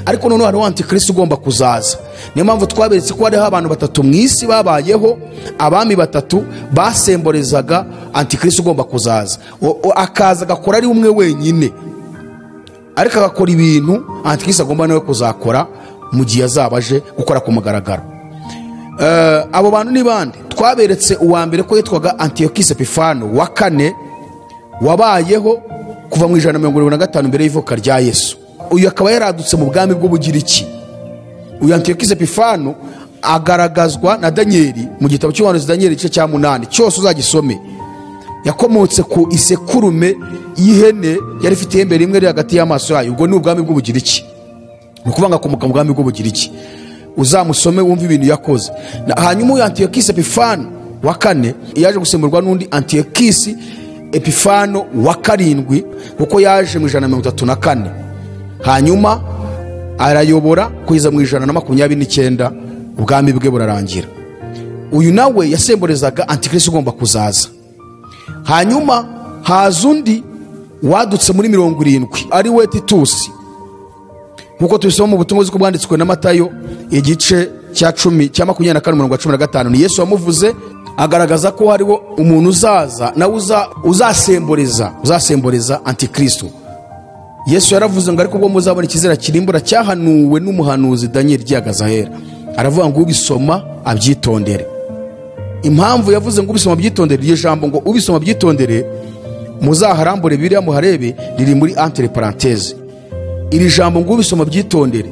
Ariko noneho hariho Antikristo ugomba kuzaza. Niyo mpamvu twaberetse ko hariho abantu batatu mu isi babayeho, abami batatu basemborezaga Antikristo ugomba kuzaza. Akaza agakora ari umwe wenyine, ariko agakora ibintu Antikristo agomba nawe kuzakora mu gihe azaba aje gukora ku mugaragaro. Abo bantu ni bande? Twaberetse uwa mbere ko yitwaga Antiyokisi Epifano wa kane, wabayeho kuva mu 175 mbere y'ivuka rya Yesu. Uyu akaba yaradutse mu bwami bw'Ubugiriki. Uyu Antiyokisi Epifano agaragazwa na Danieli mu gitabo cy'ubuhanuzi Danieli igice cya 8 cyose uzagisome. Yakomotse ku isekurume y'ihene yari ifite ihembe rimwe riri hagati y'amaso yayo. Ubwo ni ubwami bw'Ubugiriki, ni ukuvuga ngo akomoka mu bwami bw'Ubugiriki. Uzamusome wumve ibintu yakoze. Hanyuma uyu Antiyokisi Epifano wa kane yaje gusimburwa n'undi Antiyokisi Epifano wa karindwi, kuko yaje mu 134, hanyuma arayobora kugeza mu 129, ubwami bwe burarangira. Uyu nawe yasemburezaga Antikristo ugomba kuzaza. Hanyuma haza undi wadutse muri 70 ari we Titusi, nkuko tubisoma mu butumwa bw'uko bwanditswe na Matayo igice cya 10 cya 24 umurongo wa 15. Ni Yesu wamuvuze, agaragaza ko hariho umuntu uzaza nawe uzasemboreza Antikristo. Yesu yaravuze ngo ariko ubwo muzabona ikizira kirimbura cyahanuwe n'umuhanuzi Daniel gihagaze ahera, aravuga ngo ubisoma abyitondere. Impamvu yavuze ngo ubisoma abyitondere, iryo jambo ngo ubisoma abyitondere, muzaharambure Bibiliya muharebe, riri muri entre parenthèse. Iri jambo ngo ubisoma abyitondere,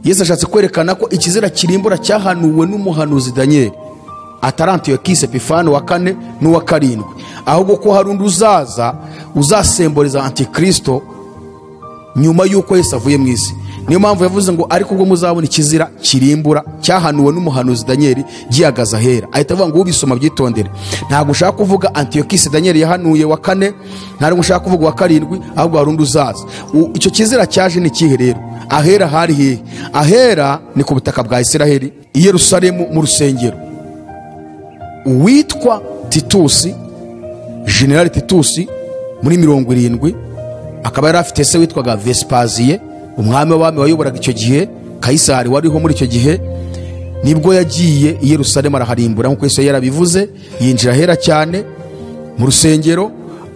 Yesu ashatse kwerekana ko ikizira kirimbura cyahanuwe n'umuhanuzi Daniel atari Antiyokisi Epifano wa kane n'uwa karindwi, ahubwo ko hari undi uzaza uzasemboreza Antikristo nyuma y'uko Yesu avuye mu isi. Niyo mpamvu yavuze ngo ariko ubwo muzabona ikizira kirimbura cyahanuwe n'umuhanuzi Daniel gihagaze ahera, ahita avuga ngo ubisoma byitondere. Ntabwo ushaka kuvuga Antiyokisi Daniel yahanuye wa kane, ntabwo ushaka kuvuga wa karindwi, ahubwo hari undi uzaza. Icyo kizira cyaje ni ikihe rero? Ahera hari hehe? Ahera ni ku butaka bwa Isiraheli, i Yerusalemu mu rusengero. Uwitwa Titusi, General Titusi, muri 70 akaba yari afite se witwaga Vespazie, umwami w'abami wayoboraga icyo gihe, Kayisari wariho muri icyo gihe. Nibwo yagiye i Yerusalemu araharimbura nk'uko Yesu yarabivuze, yinjira ahera cyane mu rusengero,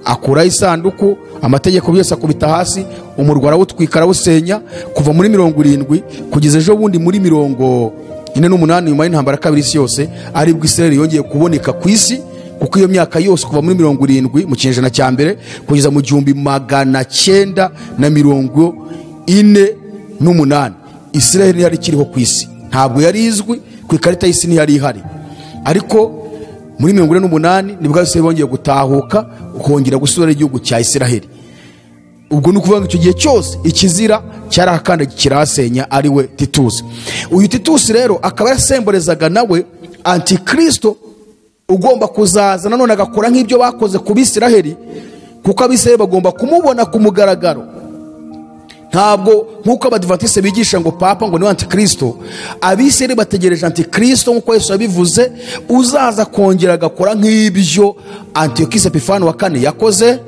akuraho isanduku, amategeko yose akubita hasi, umurwa arawutwika arawusenya. Kuva muri 70 kugeza ejo bundi muri 48 nyuma y'intambara kabiri isi yose, aribwo Isiraheli yongeye kuboneka ku isi, kuko iyo myaka yose kuva muri 70 mu kinyejana cya mbere kugeza mu 1948 Isiraheli yari ikiriho ku isi. Ntabwo yari izwi ku ikarita y'isi, ntiyari ihari. Ariko muri 48 nibwo Abisirayeli bongeye gutahuka, kongera gusubira igihugu cya Isiraheli. Ubwo ni ukuvuga ngo icyo gihe cyose ikizira cyarahakandagiye kirasenya, ari we Titusi. Uyu Titusi rero akaba yasemburezaga nawe Antikristo ugomba kuzaza nanone agakora nk'ibyo bakoze ku Bisiraheli, kuko Abisiraheli bagomba kumubona ku mugaragaro. Ntabwo nk'uko Abadivatiste bigisha ngo papa ngo ni Antikristo, Abisiraheli bategereje Antikristo nk'uko Yesu yabivuze, uzaza kongera agakora nk'ibyo Antiyokisi Epifani wa 4 yakoze,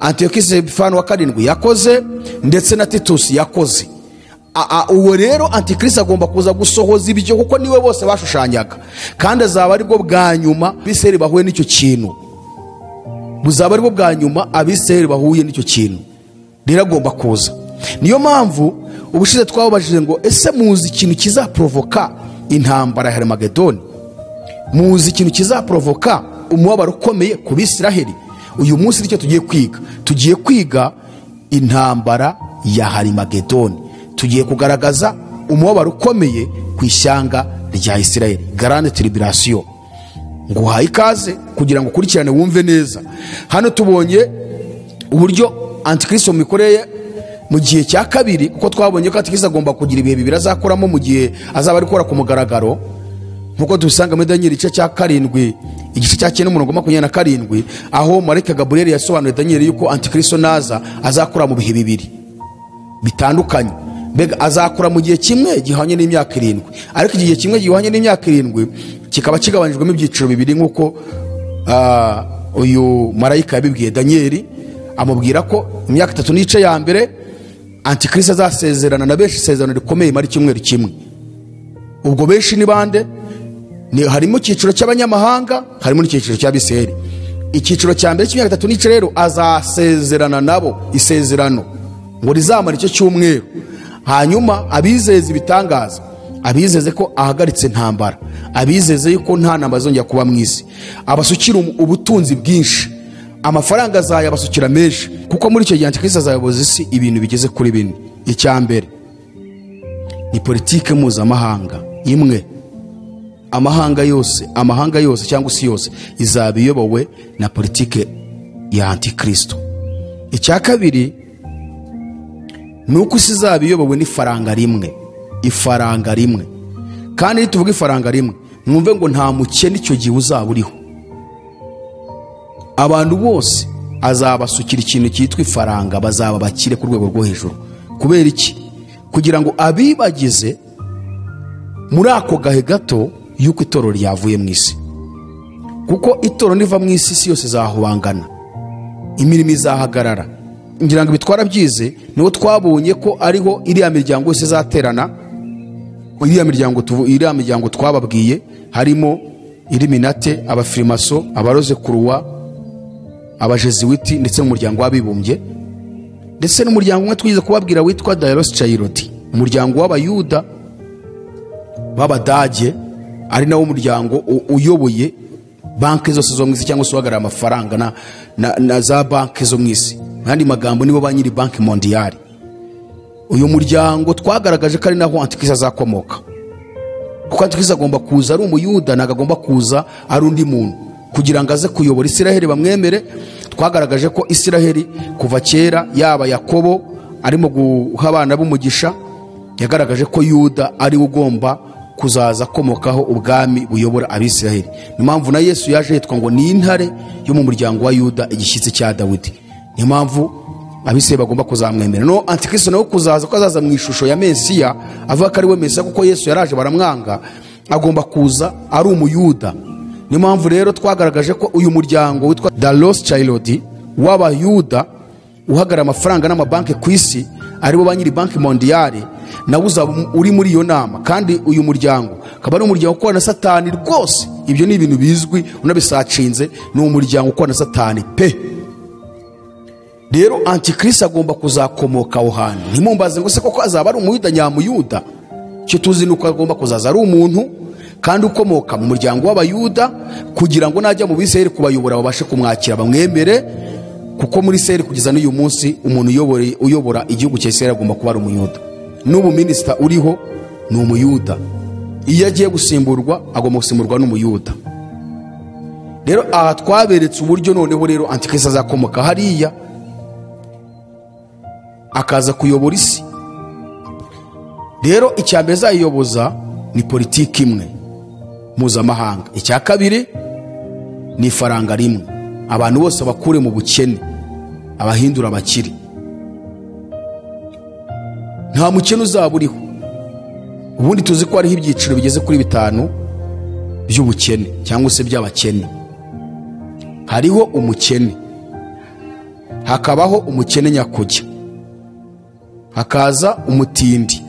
Antiyokisi Epifani wa 7 yakoze, ndetse na Titusi yakoze. Uwo rero Antikristo agomba kuza gusohoza ibyo, kuko niwe bose bashushanyaga, kandi azaba aribwo bwa nyuma Abisiraheli bahuye n'icyo kintu. Buzaba aribwo bwa nyuma Abisiraheli bahuye n'icyo kintu. Rero agomba kuza. Niyo mpamvu ubushize twababajije ngo ese muzi ikintu kizaprovoka intambara ya Harimagedoni? Muzi ikintu kizaprovoka umubabaro ukomeye ku Bisiraheli? Uyu munsi nicyo tugiye kwiga. Tugiye kwiga intambara ya Harimagedoni. Tugiye kugaragaza umubabaro ukomeye ku ishyanga rya Isiraheli, grande tribulation. Nguhaye ikaze kugira ngo ukurikirane wumve neza. Hano tubonye uburyo Antikristo mu mikorere mu gihe cya kabiri, kuko twabonye ko Antikristo agomba kugira ibihe bibiri azakoramo mu gihe azaba ari gukora ku mugaragaro, nkuko dusanga muri Daniel igice cya 7 igice cya 9 umurongo 27, aho marayika Gabriel yasobanuye Daniel yuko Antikristo naza azakora mu bihe bibiri bitandukanye. Mbega azakora mu gihe kimwe gihwanye n'imyaka 7, ariko igihe kimwe gihwanye n'imyaka 7 kikaba kigabanijwemo ibyiciro bibiri, nkuko uyu marayika yabibwiye Daniel, amubwira ko imyaka 3 n'igice ya mbere Antikristo azasezerana na benshi isezerano rikomeye mari cyumweru kimwe. Ubwo benshi ni bande? Ni harimo icyiciro cy'abanyamahanga, harimo n'icyiciro cy'Abisiraheli. Icyiciro cya mbere cy'imyaka 3 n'igice rero azasezerana nabo isezerano ngo rizamara icyo cyumweru, hanyuma abizeze ibitangaza, abizeze ko ahagaritse intambara, abizeze yuko nta ntambara zongera kuba mu isi, abasukira ubutunzi bwinshi, amafaranga azayabasukira menshi, kuko muri icyo gihe Antikristo azayoboza isi ibintu bigeze kuri bine. Icya mbere ni politike mpuzamahanga imwe, amahanga yose cyangwa isi yose izaba iyobowe na politike ya Antikristo. Icya kabiri ni uko isi izaba iyobowe n'ifaranga rimwe, ifaranga rimwe. Kandi nituvuga ifaranga rimwe, mwumve ngo nta mukene icyo gihe uzaba uriho. Abantu bose azabasukira ikintu cyitwa ifaranga, bazaba bakire ku rwego rwo hejuru. Kubera iki? Kugira ngo abibagize muri ako gahe gato yuko itorero ryavuye mu isi. Kuko itorero niva mu isi, isi yose izahubangana, imirimo izahagarara. Ngira ngo bitwara byize, niho twabonye ko ariho iriya miryango yose izaterana, iriya miryango twababwiye, harimo Illuminati, abafirimaso, abaroze kuruwa, abajeziwiti, ndetse n'umuryango w'abibumbye, ndetse n'umuryango umwe twize kubabwira witwa Dairos Chairoti, umuryango w'abayuda b'Abadage, ari nawo muryango uyoboye banki zose zo mu isi, cyangwa se uhagarara amafaranga na za banki zo mu isi. Mu yandi magambo nibo ba nyiri banki mondiyari. Uyu muryango twagaragaje ko ari naho Antikristo azakomoka, kuko Antikristo agomba kuza ari umuyuda, ntabwo agomba kuza ari undi muntu kugira ngo aze kuyobora Isiraheli bamwemere. Twagaragaje ko Isiraheli kuva kera, yaba Yakobo arimo guha abana b'umugisha, yagaragaje ko Yuda ari ugomba kuzaza akomokaho ubwami buyobora Abisiraheli. Niyo mpamvu na Yesu yaje yitwa ngo ni intare yo mu muryango wa Yuda, igishyitsi cya Dawidi. Niyo mpamvu Abisiraheli bagomba kuzamwemera. No Antikristo nawe kuzaza, ko azaza mu ishusho ya Mesiya, avuga ko ari we Mesiya, kuko Yesu yaraje baramwanga, agomba kuza ari umuyuda. Niyo mpamvu rero twagaragaje ko uyu muryango witwa Dalos Chairoti w'abayuda uhagarara amafaranga n'amabanki ku isi, aribo ba nyiri banki mondiyari, nawe uzaba uri muri iyo nama. Kandi uyu muryango akaba ari umuryango ukorana na Satani rwose. Ibyo ni ibintu bizwi, unabisacinze, ni umuryango ukorana na Satani pe. Rero Antikristo agomba kuzakomoka aho hantu. Ntimumbaze ngo se koko azaba ari umuyuda nyamuyuda? Icyo tuzi ni uko agomba kuzaza ari umuntu kandi ukomoka mu muryango w'abayuda, kugira ngo najya mu Bisirayeli kubayobora babashe kumwakira bamwemere, kuko muri Isirayeli kugeza n'uyu munsi umuntu uyobora igihugu cya Isirayeli agomba kuba ari umuyuda. N'ubu minisita uriho ni umuyuda, iyo agiye gusimburwa agomba gusimburwa n'umuyuda. Rero aha twaberetse uburyo noneho rero Antikristo azakomoka hariya. Akaza kuyobora isi. Rero icya mbere azayiyoboza ni politiki imwe mpuzamahanga. Icya kabiri ni ifaranga rimwe, abantu bose bakure mu bukene, abahindura abakire. Nta mukene uzaba uriho. Ubundi tuzi ko hariho ibyiciro bigeze kuri 5 by'ubukene cyangwa se by'abakene. Hariho umukene, hakabaho umukene nyakujya, hakaza umutindi,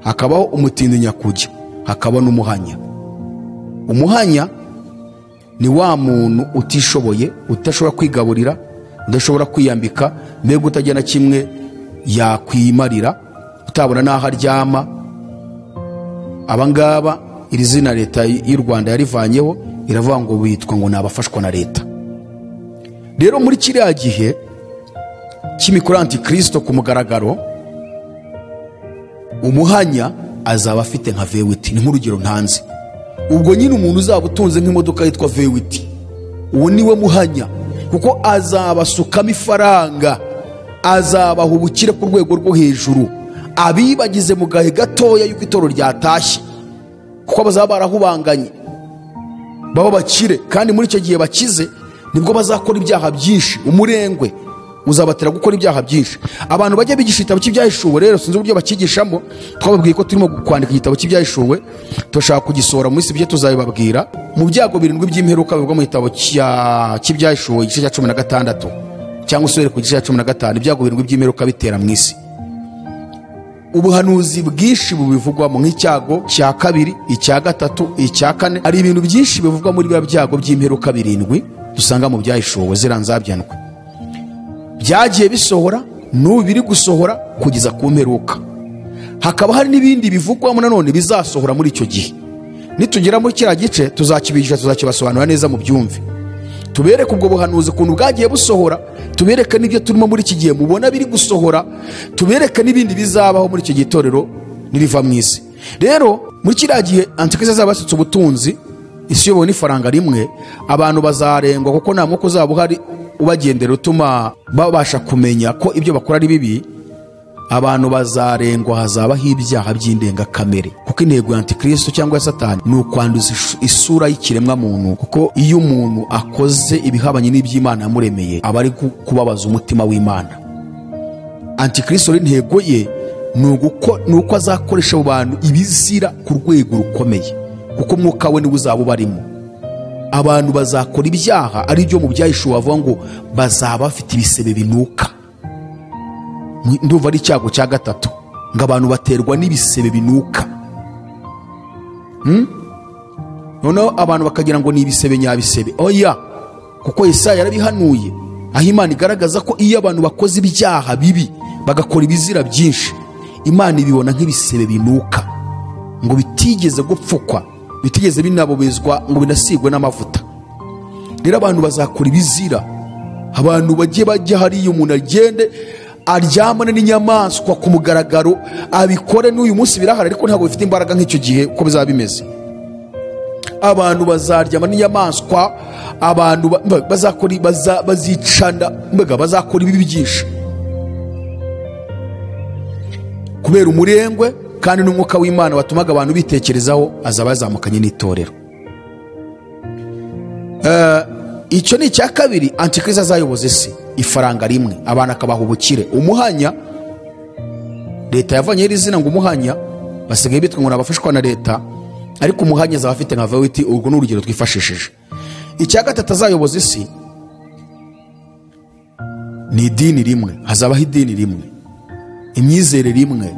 hakabaho umutindi nyakujya, hakaba n'umuhanya. Umuhanya ni wa muntu utishoboye, udashobora kwigaburira, udashobora kwiyambika, mbega utagira na kimwe yakwimarira, utabona n'aho aryama. Abangaba iri zina leta y'u Rwanda yarivanyeho, iravuga ngo bitwa ngo nabafashwa na leta. Rero muri kiriya gihe cy'imikoro antikristo ku mugaragaro, umuhanya azaba afite nka V8. Ni nk'urugero ntanze. Ubwo nyine umuntu uzaba utunze nk'imodoka yitwa V8, uwo niwe muhanya, kuko azabasukamo ifaranga, azabaha ubukire ku rwego rwo hejuru, abibagize mu gahe gatoya yuko itoro ryatashye, kuko bazaba barahubanganye baba bakire. Kandi muri icyo gihe bakize nibwo bazakora ibyaha byinshi, umurengwe uzabatera gukora ibyaha byinshi. Abantu bajya bigisha igitabo cy'ibyahishuwe rero sinzi uburyo bakigishamo. Twababwiye ko turimo kwandika igitabo cy'ibyahishuwe, turashaka kugisohora mu minsi mike, tuzabibabwira. Mu byago 7 by'imperuka bivugwa mu gitabo cy'ibyahishuwe igice cya 16 cyangwa usubire ku gice cya 15, ibyago 7 by'imperuka bitera mu isi. Ubuhanuzi bwinshi bubivugwamo, nk'icyago cya 2, icya 3, icya 4. Hari ibintu byinshi bivugwa muri bya byago by'imperuka 7 dusanga mu byahishuwe ziranzabyandwe. Byagiye bisohora, n'ubu biri gusohora kugeza ku mperuka. Hakaba hari n'ibindi bivugwamo nanone bizasohora muri icyo gihe. Nitugera muri kiriya gice tuzakibigisha, tuzakibasobanura neza mu byumve, tubereke ubwo buhanuzi ukuntu bwagiye busohora, tubereke n'ibyo turimo muri iki gihe mubona biri gusohora, tubereke n'ibindi bizabaho muri icyo gitorero niriva mu isi. Rero muri kiriya gihe antikristo azaba yasutse ubutunzi, isi iyobowe n'ifaranga rimwe, abantu bazarengwa kuko nta mwuka uzaba uhari ubagendera utuma babasha kumenya ko ibyo bakora ari bibi. Abantu bazarengwa, hazabaho ibyaha by'indengakamere, kuko intego ya antikristo cyangwa ya satani ni ukwanduza isura y'ikiremwa muntu, kuko iyo umuntu akoze ibihabanye n'iby'Imana yamuremeye aba ari kubabaza umutima w'Imana. Antikristo intego ye ni uko azakoresha abo bantu ibizira ku rwego rukomeye, kuko umwuka we niwe uzaba ubarimo. Abantu bazakora ibyaha ari byo mu byahishuwe bavuga ngo bazaba bafite ibisebe binuka. Ndumva ari icyago cya 3, ngo abantu baterwa n'ibisebe binuka. Noneho abantu bakagira ngo ni ibisebe nyabisebe. Oya, kuko Yesaya yarabihanuye, aho Imana igaragaza ko iyo abantu bakoze ibyaha bibi bagakora ibizira byinshi, Imana ibibona nk'ibisebe binuka, ngo bitigeze gupfukwa, bitigeze binabobezwa, ngo binasigwe n'amavuta. Rero abantu bazakora ibizira, abantu bagiye bajya hariya, umuntu agende aryamane n'inyamaswa ku mugaragaro, abikore. N'uyu munsi birahari, ariko ntabwo bifite imbaraga nk'icyo gihe uko bizaba bimeze. Abantu bazaryama n'inyamaswa, abantu bazakora, bazicana, mbega bazakora ibibi byinshi kubera umurengwe. Kandi n'umwuka w'Imana watumaga abantu bitekerezaho azaba yazamukanye n'itorero. Icyo ni icya 2. Antikristo azayoboza isi, ifaranga rimwe, abantu akabaha ubukire. Umuhanya, leta yavanye iri zina ngo umuhanya, basigaye bitwa ngo nabafashwa na leta, ariko umuhanya azaba afite nka V8. Urwo ni urugero twifashishije. Icya 3 azayoboza isi ni idini rimwe, hazabaho idini rimwe, imyizerere imwe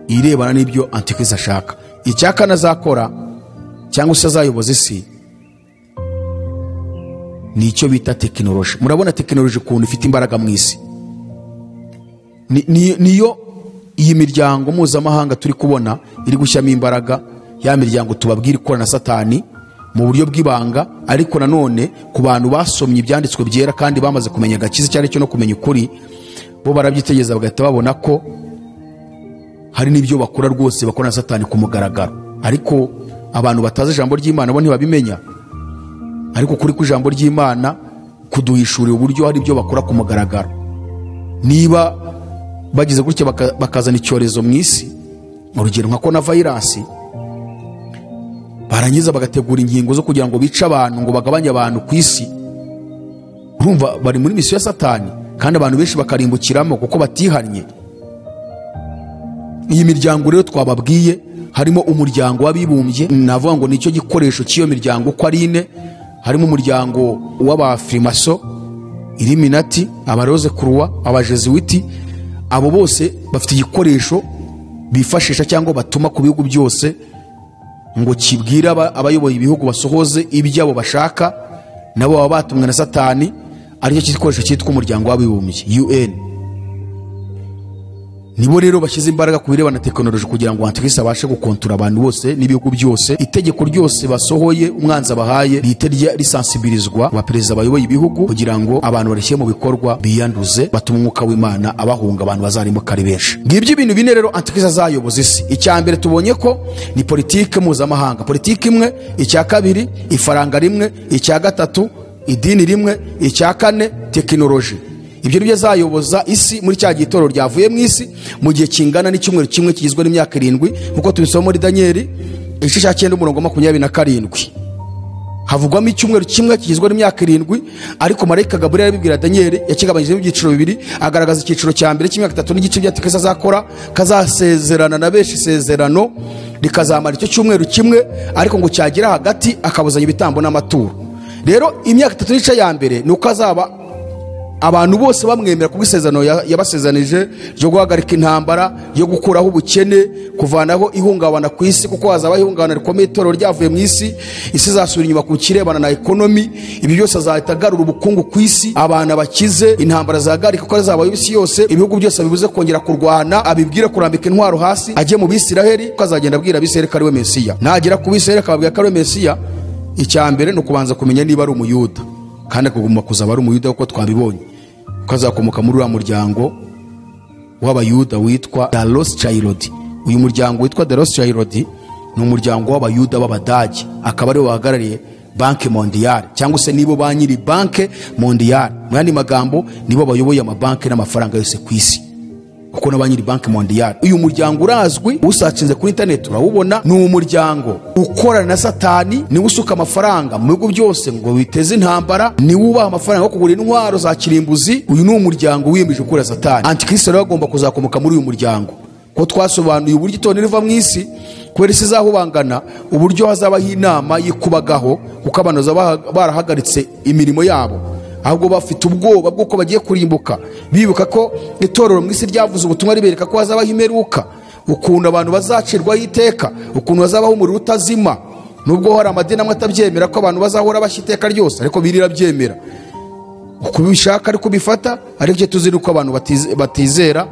irebana n'ibyo antikristo ashaka. Icya 4 azakora cyangwa se azayoboza isi ni icyo bita tekinoloji. Murabona tekinoloji ukuntu ifite imbaraga mu isi. Niyo iyi miryango mpuzamahanga turi kubona iri gushyiramo imbaraga, ya miryango tubabwira ikora na satani mu buryo bw'ibanga, ariko nanone ku bantu basomye ibyanditswe byera kandi bamaze kumenya agakiza icyo ari cyo no kumenya ukuri, bo barabyitegeza bagahita babona ko hari n'ibyo bakora rwose bakora na satani ku mugaragaro. Ariko abantu batazi ijambo ry'Imana bo ntibabimenya, ariko kuri ku ijambo ry'Imana kuduhishurira uburyo hari ibyo bakora ku mugaragaro. Niba Bagize gutya bakazana icyorezo mu isi, urugero nka korona vayirasi, barangiza bagategura inkingo zo kugira ngo bice abantu, ngo bagabanye abantu ku isi. Urumva bari muri misiyo ya Satani, kandi abantu benshi bakarimbukiramo kuko batihannye. Iyi miryango rero twababwiye, harimo umuryango w'abibumbye, navuga ngo nicyo gikoresho cy'iyo miryango uko ari ine. Harimo umuryango w'abafirimaso, Illuminati, abaroze kuruwa, abajesuiti. Abo bose bafite igikoresho bifashisha cyangwa batuma ku bihugu byose ngo kibwire abayoboye ibihugu basohoze ibyabo bashaka. Nabo baba batumwe na Satani, aricyo gikoresho cyitwa umuryango w'abibumbye UN. Nibo rero bashyize imbaraga ku birebana na tekinoloji kugira ngo Antikristo abashe gukontora abantu bose n'ibihugu byose. Itegeko ryose basohoye, umwanzi abahaye, rihite risansibirizwa abaperezida bayoboye ibihugu kugira ngo abantu barishyire mu bikorwa, biyanduze, batume umwuka w'Imana abahunga, abantu bazarimbuka ari benshi. Ngibyo ibintu bine rero Antikristo azayoboza isi. Icya mbere tubonye ko ni politike mpuzamahanga, politike imwe. Icya kabiri ifaranga rimwe. Icya gatatu idini rimwe. Icya kane tekinoloji. Ibyo nibyo azayoboza isi muri cya gihe itorero ryavuye mu isi, mu gihe kingana n'icyumweru kimwe kigizwe n'imyaka 7, nkuko tubisoma muri Danieli igice cya 9 umurongo 27. Havugwamo icyumweru kimwe kigizwe n'imyaka 7, ariko marayika Gaburiyeli arabibwira Danieli, yakigabanyijemo ibyiciro bibiri, agaragaza icyiciro cya mbere cy'imyaka 3 n'igice by'Antikristo azakora, kazasezerana na benshi isezerano rikazamara icyo cyumweru kimwe, ariko ngo cyagera hagati akabuzanya ibitambo n'amaturo. Rero imyaka 3 n'igice ya mbere ni uko azaba abantu bose bamwemera ku bw'isezerano yabasezanije ryo guhagarika intambara, yo gukuraho ubukene, kuvanaho ihungabana ku isi, kuko hazaba ihungabana rikomeye itorero ryavuye mu isi, isi izasubira inyuma ku kirebana na ekonomi. Ibi byose azahita agarura ubukungu ku isi, abantu bakize, intambara zahagarika kuko azaba isi yose, ibihugu byose bibuze kongera kurwana, abibwire kurambika intwaro hasi, ajye mu Bisiraheli, kuko azagenda abwira Abisiraheli ko ari we Mesiya. Nagera ku Bisiraheli akababwira ko ari we Mesiya, icya mbere ni ukubanza kumenya niba ari Umuyuda, kandi akaguma kuzaba ari Umuyuda kuko twabibonye ko azakomoka muri uriya muryango w'Abayuda witwa The Rothschild. Uyu muryango witwa The Rothschild ni umuryango w'Abayuda b'Abadage, akaba aribo bahagarariye Banque Mondiale, cyangwa se nibo ba nyiri Banque Mondiale. Mu yandi magambo nibo bayoboye amabanki n'amafaranga yose ku isi, kuko na ba nyiri Banque Mondiale. Uyu muryango urazwi, usacinze kuri internet urawubona. Ni umuryango ukorana na Satani, niwe usuka amafaranga mu bihugu byose ngo biteze intambara, niwe ubaha amafaranga yo kugura intwaro za kirimbuzi. Uyu ni umuryango wiyemeje gukura Satani. Antikristo rero agomba kuzakomoka muri uyu muryango, ko twasobanuye uburyo itorero riva mu isi, kubera isi izahubangana, uburyo hazabaho inama yikubagaho, kuko abantu bazaba barahagaritse imirimo yabo, ahubwo bafite ubwoba bw'uko bagiye kurimbuka, bibuka ko itorero mu isi ryavuze ubutumwa ribereka ko hazabaho imperuka, ukuntu abantu bazacirwaho iteka, ukuntu hazabaho umuriro utazima. Nubwo hari amadini amwe atabyemera ko abantu bazahora bashya iteka ryose, ariko Bibiliya irabyemera. Uko ubishaka ariko ubifata, ariko icyo tuzi ni uko abantu batizera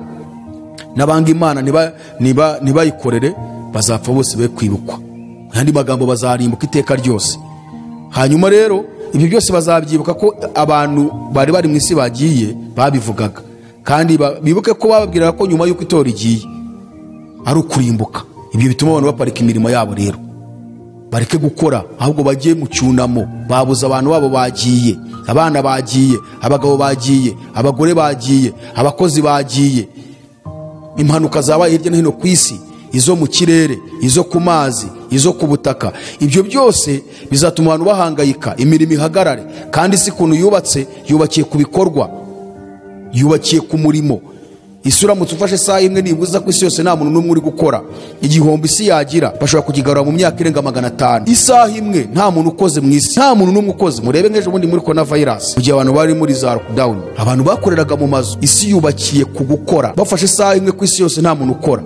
n'abanga Imana ntibayikorere, bazapfa bose be kwibukwa. Mu yandi magambo bazarimbuka iteka ryose. Hanyuma rero ibyo byose bazabyibuka ko abantu bari bari mu isi bagiye babivugaga, kandi bibuke ko bababwiraga ko nyuma y'uko itora igiye ari ukurimbuka. Ibyo bituma abantu baparika imirimo yabo rero, bareke gukora, ahubwo bagiye mu cyunamo. Babuze abantu babo bagiye, abana bagiye, abagabo bagiye, abagore bagiye, abakozi bagiye. Impanuka zabaye hirya no hino ku isi, izo mu kirere, izo ku mazi, izo ku butaka. Ibyo byose bizatuma abantu bahangayika, imirimo ihagarare. Kandi isi ukuntu yubatse, yubakiye ku bikorwa, yubakiye ku murimo. Isi uramutse ufashe isaha imwe nibuza ku isi yose nta muntu n'umwe uri gukora, igihombo isi yagira bashobora kukigarura mu myaka irenga 500. Isaha imwe nta muntu ukoze mu isi, nta muntu n'umwe ukoze. Murebe nk'ejo bundi muri corona virus, mu gihe abantu bari muri za lockdown, abantu bakoreraga mu mazu. Isi yubakiye ku gukora. Bafashe isaha imwe ku isi yose nta muntu ukora,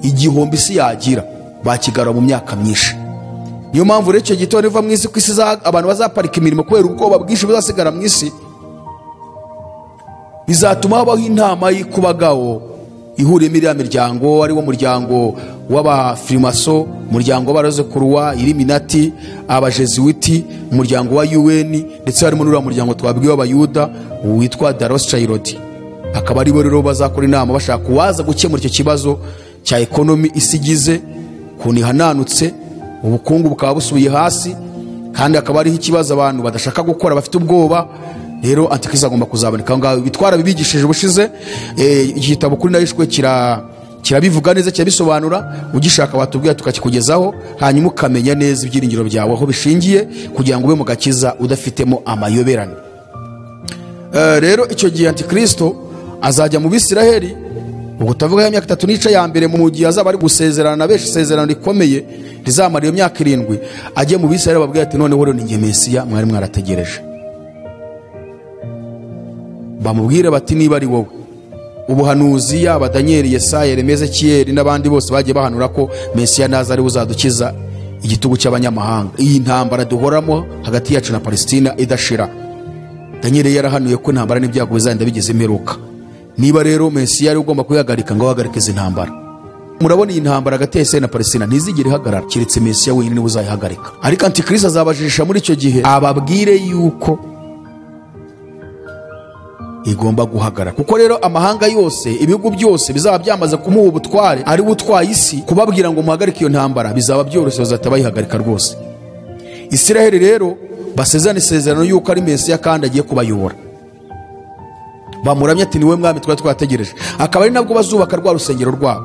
igihombo isi yagira bakigarura mu myaka myinshi. Niyo mpamvu rero icyo gitondo iva mu isi, ku isi abantu bazaparika imirimo kubera ubwoba bwinshi buzasigara mu isi. Bizatuma habaho inama y'ikubagaho ihuriyemo iriya miryango, ari wo muryango w'abafirimaso, umuryango w'abaroze kuruwa, Illuminati, abajesuiti, umuryango wa UN, ndetse harimo n'uriya muryango twabwiwe w'Abayuda witwa The Rothschild. Akaba aribo rero bazakora inama bashaka kuwaza gukemura icyo kibazo cya ekonomi isi igize, ukuntu ihananutse, ubukungu bukaba busubiye hasi, kandi akaba ariho ikibazo abantu badashaka gukora, bafite ubwoba. Rero Antikristo agomba kuzaboneka aho ngaho. Bitwara bibigishije ubushize, igitabo kuri nahishwe kirabivuga neza, kirabisobanura. Ugishaka watubwira tukakikugezaho, hanyuma ukamenya neza ibyiringiro byawe aho bishingiye, kugira ngo ube mu gakiza udafitemo amayoberane. Rero icyo gihe Antikristo azajya mu Bisiraheli, ubwo utavuga ya myaka 3 n'ice ya mbere, mu gihe azaba ari gusezerana na benshi isezerano rikomeye rizamara iyo myaka 7, ajye mu Bisiraheli babwira ati noneho rero ni njye Mesiya mwari mwarategereje. Bamubwire bati niba ari wowe. Ubuhanuzi yaba Daniel, Yesaya, Yeremiya, Ezekiyeli n'abandi bose bagiye bahanura ko Mesiya naza ari uzadukiza igitugu cy'abanyamahanga, iyi ntambara duhoramo hagati yacu na Palestina idashira. Daniel yarahanuye ko intambara n'ibyago bizagenda bigeze imperuka. Niba rero Mesiya ari ugomba kuyihagarika, ngo ahagarike izi ntambara. Murabona iyi ntambara hagati ya Israel na Palestina ntizigere ihagarara, keretse Mesiya wenyine niwe uzayihagarika. Ariko Antikristo azabajijisha muri icyo gihe, ababwire yuko igomba guhagarara. Kuko rero amahanga yose, ibihugu byose bizaba byamaze kumuha ubutware, ari butwaye isi, kubabwira ngo muhagarike iyo ntambara bizaba byoroshye, bazahita bayihagarika rwose. Israel rero basezerana isezerano yuko ari Mesiya kandi agiye kubayobora. Bamuramye ati niwe mwami twari twategereje. Akaba ari nabwo bazubaka rwa rusengero rwabo.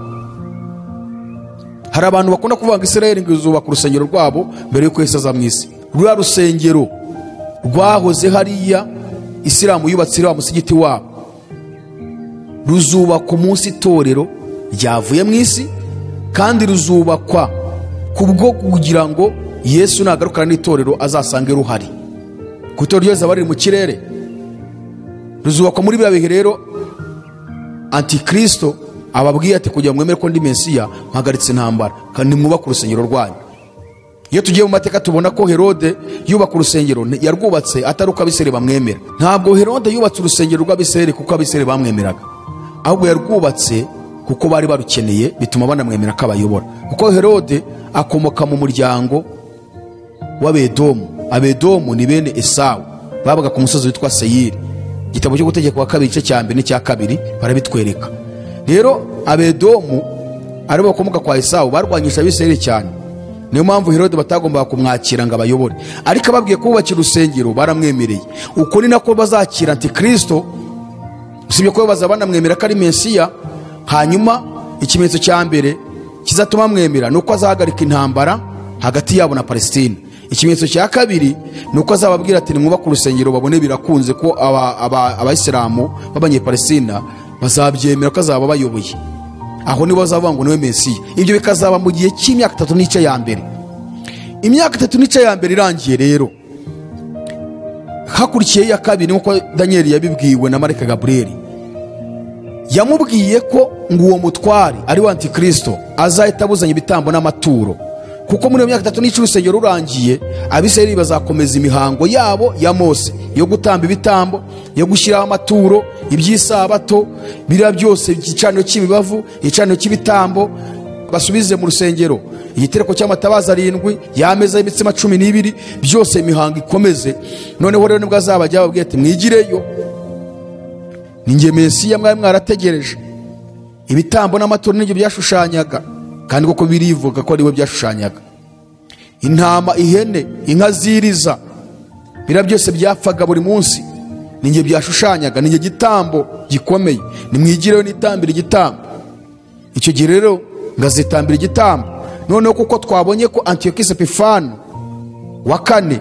Hari abantu bakunda kuvuga ngo Israel ngo izubaka urusengero rwabo mbere yuko Yesu aza mu isi. Rwa rusengero rwahoze hariya Isilamu yubatse iriya musigiti wabo, ruzubakwa umunsi itorero ryavuye mu isi, kandi ruzubakwa kubwo kugira ngo Yesu nagarukana n'itorero azasange ruhari, kuko itorero ryose riri mu kirere. Ruzubakwa muri biriya bihe. Rero Antikristo ababwiye ati kugira ngo mwemere ko ndi Mesiya, mpagaritse intambara kandi mwubake urusengero rwanyu. Iyo tugiye mu mateka tubona ko Herode yubaka urusengero, yarwubatse atari uko Abisirayeli bamwemera. Ntabwo Herode yubatse urusengero rw'Abisirayeli kuko Abisirayeli bamwemeraga, ahubwo yarwubatse kuko bari barukeneye, bituma banamwemera ko abayobora. Kuko Herode akomoka mu muryango w'Abedomu. Abedomu ni bene Esawu, babaga ku musozi witwa Seyiri. Igitabo cyo Gutegeka kwa kabiri igice cya mbere n'icya kabiri barabitwereka. Rero Abedomu aribo bakomoka kwa Esawu barwanyije Abisirayeli cyane. Niyo mpamvu Herode batagombaga kumwakira ngo abayobore, ariko ababwiye kubakira urusengero baramwemereye. Uko ni nako bazakira Antikristo, usibye ko bazaba banamwemera ko ari Mesiya. Hanyuma ikimenyetso cya mbere kizatuma mwemera nuko azahagarika intambara hagati yabo na Palestina. Ikimenyetso cya kabiri nuko azababwira ati nimwubake urusengero babone birakunze ko abayisilamu b'abanyepalestina bazabyemera ko azaba bayoboye. Aho nibo bazavuga ngo niwe Mesiya. Ibyo bikazaba mu gihe cy'imyaka 3 n'ice ya mbere. Imyaka 3 n'ice ya mbere irangiye rero, hakurikiye ya kabiri, nkuko Daniel yabibwiwe na Marika Gabriel. Yamubwiye ko ngo uwo mutware ari wa Antikristo azahita abuzanya ibitambo n'amaturo, kuko muri iyo myaka 3 n'ice urusengero rurangiye, Abisirayeli bazakomeza imihango yabo ya Mose yo gutamba ibitambo, yo gushyiraho amaturo, iby'isabato, biriya byose, igicaniro cy'imibavu, igicaniro cy'ibitambo, basubize mu rusengero igitereko cy'amatabaza 7, y'ameza y'imitsima 12, byose imihango ikomeze. Noneho rero nibwo azabajya bababwira ati mwigireyo, ni njye Mesiya mwari mwarategereje. Ibitambo n'amaturo nibyo byashushanyaga, kandi koko birivuga ko ariwe byashushanyaga. Intama, ihene, inka ziriza, biriya byose byapfaga buri munsi, ninjye byashushanyaga, ninjye gitambo gikomeye, nimwigireyo nitambira igitambo. Icyo gihe rero ngazitambira igitambo. Noneho kuko twabonye ko Antiyokisi Epifano wa kane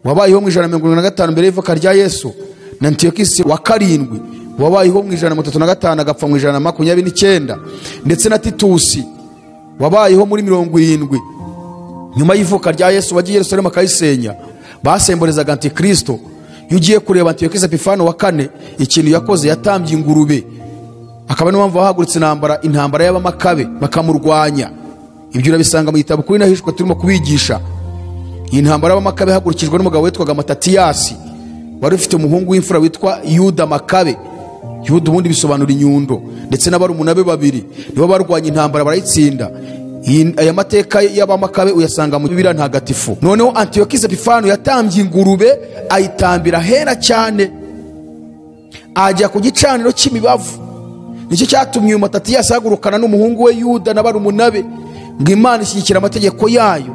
wabayeho mu 175 mbere y'ivuka rya Yesu, na Antiyokisi wa karindwi wabayeho mu 135 agapfa mu 129, ndetse na Titusi wabayeho muri 70 nyuma y'ivuka rya Yesu wagiye Yerusalemu akayisenya, basemborezaga Antikristo. Iyo ugiye kureba Antiyokisi Epifano wa kane, ikintu yakoze, yatambye ingurube, akaba niyo mpamvu bahagurutse intambara y'abamakabe bakamurwanya. Ibyo urabisanga mu gitabo kuri nahishwe turimo kubigisha. Iyi ntambara y'abamakabe ihagurukijwe n'umugabo witwaga Matatiyasi, wari ufite umuhungu w'imfura witwa Yuda Makabe. Yuda ubundi bisobanura inyundo, ndetse n'abarumuna be babiri nibo barwanya intambara barayitsinda. Aya mateka y'abamakabe uyasanga mu Bibiliya ntagatifu. Noneho Antiyokisi Epifano yatambye ingurube, ayitambira hera cyane, ajya ku gicaniro cy'imibavu. Nicyo cyatumye uyu Matatiyasi ahagurukana n'umuhungu we Yuda na barumuna be, ngo Imana ishyigikira amategeko yayo.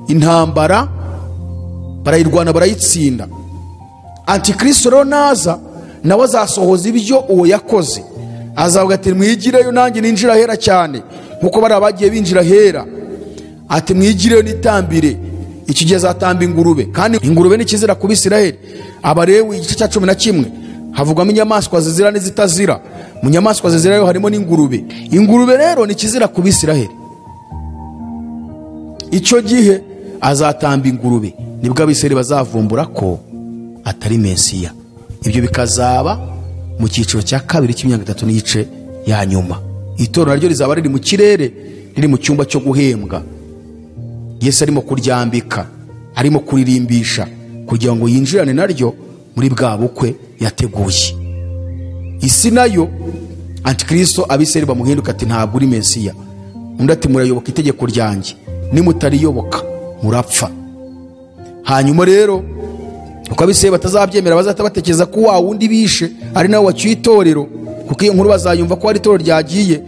Intambara barayirwana barayitsinda. Antikristo rero naza nawe azasohoza ibyo uwo yakoze, azavuga ati mwigireyo nanjye ninjira hera cyane, nkuko bari abagiye binjira hera, ati mwigireyo nitambire. Iki gihe azatamba ingurube, kandi ingurube ni kizira ku Bisirayeli. Abalewi igice cya 11 havugwamo inyamaswa zizira n'izitazira. Mu nyamaswa zizira yo harimo n'ingurube. Ingurube rero ni kizira ku Bisirayeli. Icyo gihe azatamba ingurube, nibwo Abisirayeli bazavumbura ko atari Mesiya. Ibyo bikazaba mu cyiciro cya kabiri cy'imyaka 3 n'igice ya nyuma. Itorero naryo rizaba riri mu kirere, riri mu cyumba cyo guhembwa. Yesu arimo kuryambika, arimo kuririmbisha kugira ngo yinjirane naryo muri bwa bukwe yateguye. Isi nayo Antikristo Abisirayeli bamuhinduka ati ntabwo uri Mesiya. Undi ati murayoboka itegeko ryanjye, nimutariyoboka murapfa. Hanyuma rero uko Abisirayeli batazabyemera, bazahita batekereza ko wa wundi bishe ari nawe wacyuye itorero, kuko iyo nkuru bazayumva ko ari itorero ryagiye.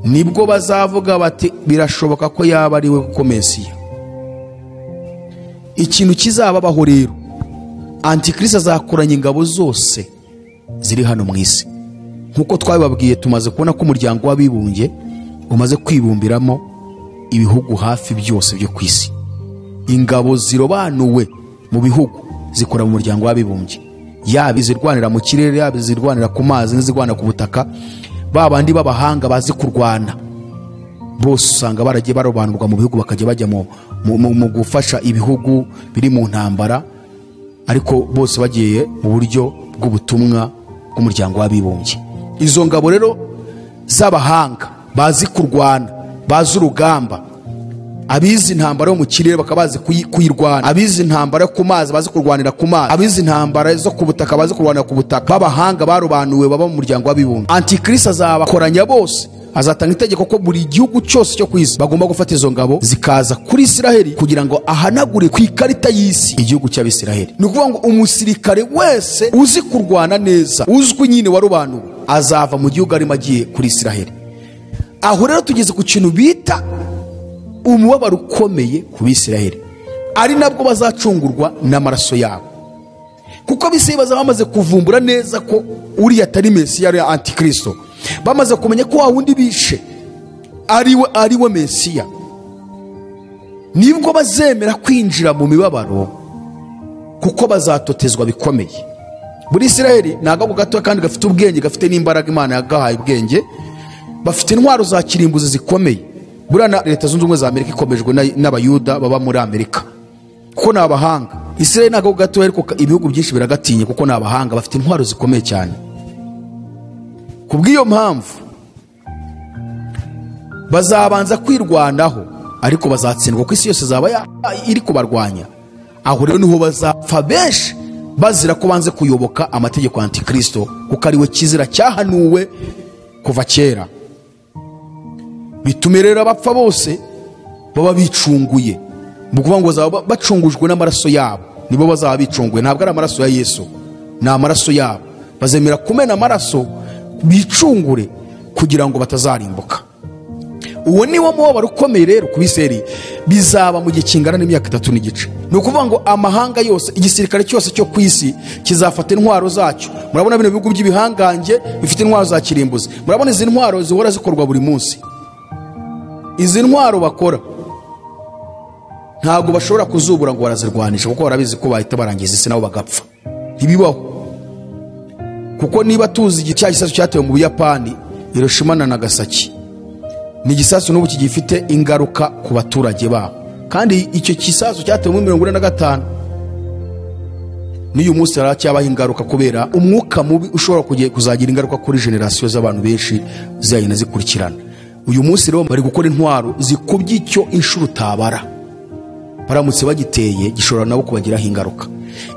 Nibwo bazavuga bati birashoboka ko yaba ari we kuko Mesiya. Ikintu kizababaho rero, Antikristo azakoranya ingabo zose ziri hano mu isi. Nkuko twabibabwiye, tumaze kubona ko umuryango w'abibumbye umaze kwibumbiramo ibihugu hafi byose byo ku isi. Ingabo zirobanuwe mu bihugu zikora mu muryango w'abibumbye, yaba izirwanira mu kirere, yaba izirwanira ku mazi n'izirwanira ku butaka. Babandi b'abahanga bazi kurwana bose usanga baragiye barobanurwa mu bihugu, bakajya bajya mu gufasha ibihugu biri mu ntambara, ariko bose bagiye mu buryo bw'ubutumwa bw'umuryango w'abibumbye. Izo ngabo rero z'abahanga bazi kurwana, bazi urugamba, abizi intambara yo mu kirere bakaba bazi kuyirwana, abizi intambara yo ku mazi bazi kurwanira ku mazi, abizi intambara zo ku butaka bazi kurwanira ku butaka, b'abahanga barobanuwe baba mu muryango w'abibumbye. Antikristo azabakoranya bose, azatanga itegeko ko buri gihugu cyose cyo ku isi bagomba gufata izo ngabo zikaza kuri Isiraheli kugira ngo ahanagure ku ikarita y'isi igihugu cy'Abisiraheli. Ni ukuvuga ngo umusirikare wese uzi kurwana neza, uzwi nyine warobanuwe, azava mu gihugu arimo agiye kuri Isiraheli. Aho rero tugeze ku kintu bita umubabaro ukomeye ku Bisiraheli, ari nabwo bazacungurwa n'amaraso yabo, kuko Abisirayeli bazaba bamaze kuvumbura neza ko uriya atari Mesiya, ari Antikristo. Bamaze kumenya ko wa wundi bishe ari we Mesiya. Nibwo bazemera kwinjira mu mibabaro, kuko bazatotezwa bikomeye. Buri Isiraheli ni agahugu gato kandi gafite ubwenge, gafite n'imbaraga Imana yagahaye ubwenge, bafite intwaro za kirimbuzi zikomeye. Buriya na Leta Zunze Ubumwe za Amerika ikomejwe n'Abayuda baba muri Amerika, kuko ni abahanga. Isiraheli ni agahugu gato ariko ibihugu byinshi biragatinya kuko ni abahanga, bafite intwaro zikomeye cyane. Kubw'iyo mpamvu bazabanza kwirwanaho, ariko bazatsindwa kuko isi yose izaba iri kubarwanya. Aho rero niho bazapfa benshi bazira ko banze kuyoboka amategeko ya Antikristo, kuko ari we kizira cyahanuwe kuva kera. Bitume rero abapfa bose baba bicunguye, mu kuvuga ngo bazaba bacungujwe n'amaraso yabo. Nibo bazaba bicunguye, ntabwo ari amaraso ya Yesu, ni amaraso yabo. Bazemera kumena amaraso bicungure kugira ngo batazarimbuka. Uwo ni wo mubabaro ukomeye rero ku Bisirayeli, bizaba mu gihe kingana n'imyaka 3 n'igice. Ni ukuvuga ngo amahanga yose, igisirikare cyose cyo ku isi kizafata intwaro zacyo. Murabona bino bihugu by'ibihangange bifite intwaro za kirimbuzi. Murabona izi ntwaro zihora zikorwa buri munsi. Izi ntwaro bakora ntabwo bashobora kuzubura ngo barazirwanisha, kuko barabizi ko bahita barangiza isi nabo bagapfa. Ntibibaho. Kuko niba tuzi cya gisasu cyatewe mu Buyapani, Hiroshima na Nagasaki, ni igisasu n'ubu kigifite ingaruka ku baturage babo. Kandi icyo gisasu cyatewe muri 45 n'uyu munsi haracyabaho ingaruka, kubera umwuka mubi ushobora kuzagira ingaruka kuri generasiyo z'abantu benshi zizagenda zikurikirana. Uyu munsi rero bari gukora intwaro zikubye icyo inshuro utabara, baramutse bagiteye gishobora nabo kubagiraho ingaruka.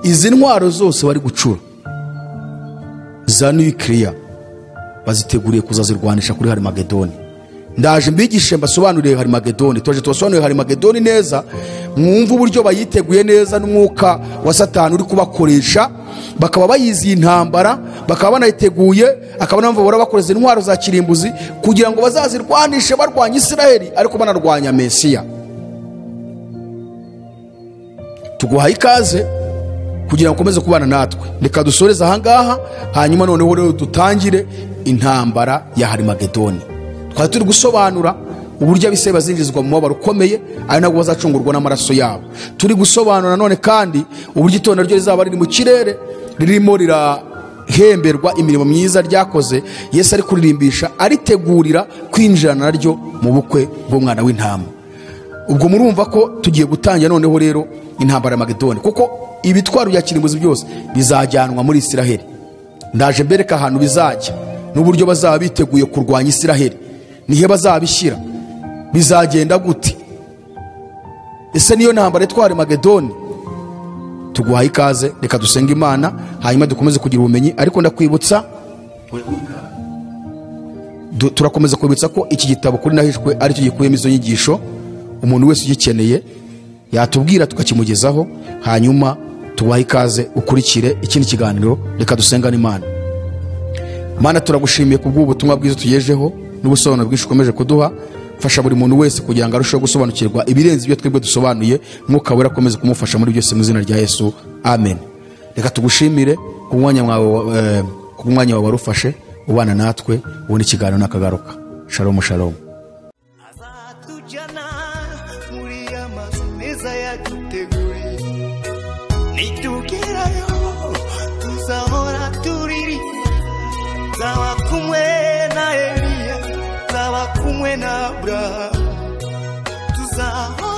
Izi ntwaro zose bari gucura za nuclear baziteguriye kuzazirwanisha kuri Harimagedoni. Ndaje mbigishe mbasobanurire Harimagedoni, tuje tubasobanurire Harimagedoni neza, mwumve uburyo bayiteguye neza n'umwuka wa Satani uri kubakoresha, bakaba bayizi intambara, bakaba banayiteguye, akaba namva bahora bakoreza intwaro za kirimbuzi kugira ngo bazazirwanishe barwanya Isiraheli ariko banarwanya Mesiya. Tuguhaye ikaze kugira ngo ukomeze kubana natwe. Reka dusoreze ahangaha, hanyuma noneho rero dutangire intambara ya Harimagedoni. Twari turi gusobanura uburyo abisirayeli bazinjizwa mu mubabaro ukomeye, ari nabwo bazacungurwa n'amaraso yabo. Turi gusobanura none kandi uburyo itorero ryo rizaba riri mu kirere ririmo rirahemberwa imirimo myiza ryakoze, Yesu ari kuririmbisha aritegurira kwinjirana naryo mu bukwe bw'umwana w'intama. Ubwo murumva ko tugiye gutangira noneho rero intambara ya Magedoni, kuko ibitwaro bya kirimbuzi byose bizajyanwa muri Isiraheli. Ndaje mbereka ahantu bizajya n'uburyo bazaba biteguye kurwanya Isiraheli, nihe bazabishyira, bizagenda gute, ese niyo ntambara itwara Magedoni? Tuguhaye ikaze, reka dusenge Imana hanyuma dukomeze kugira ubumenyi. Ariko ndakwibutsa, turakomeza kwibutsa ko iki gitabo kuri Nahishwe aricyo gikubiyemo izo nyigisho. Umuntu wese ugikeneye yatubwira tukakimugezaho, hanyuma tubahe ikaze ukurikire ikindi kiganiro. Reka dusengane Imana. Mana, turagushimiye kubw'ubutumwa bwiza tugejeho n'ubusobanuro bwinshi ukomeje kuduha. Fasha buri muntu wese kugira ngo arusheho gusobanukirwa ibirenze ibyo twebwe dusobanuye. Mwuka Wera akomeze kumufasha muri byose, mu izina rya Yesu, amen. Reka tugushimire ku mwanya wawe warufashe ubana natwe. Ubundi ikiganiro nakagaruka. Shalom shalom.
Azatujyana muri ya mazu meza yaduteguriye, nitugerayo tuzahora turirimba, nzaba kumwe na Eliya, nzaba kumwe na Abrahamu, tuzahora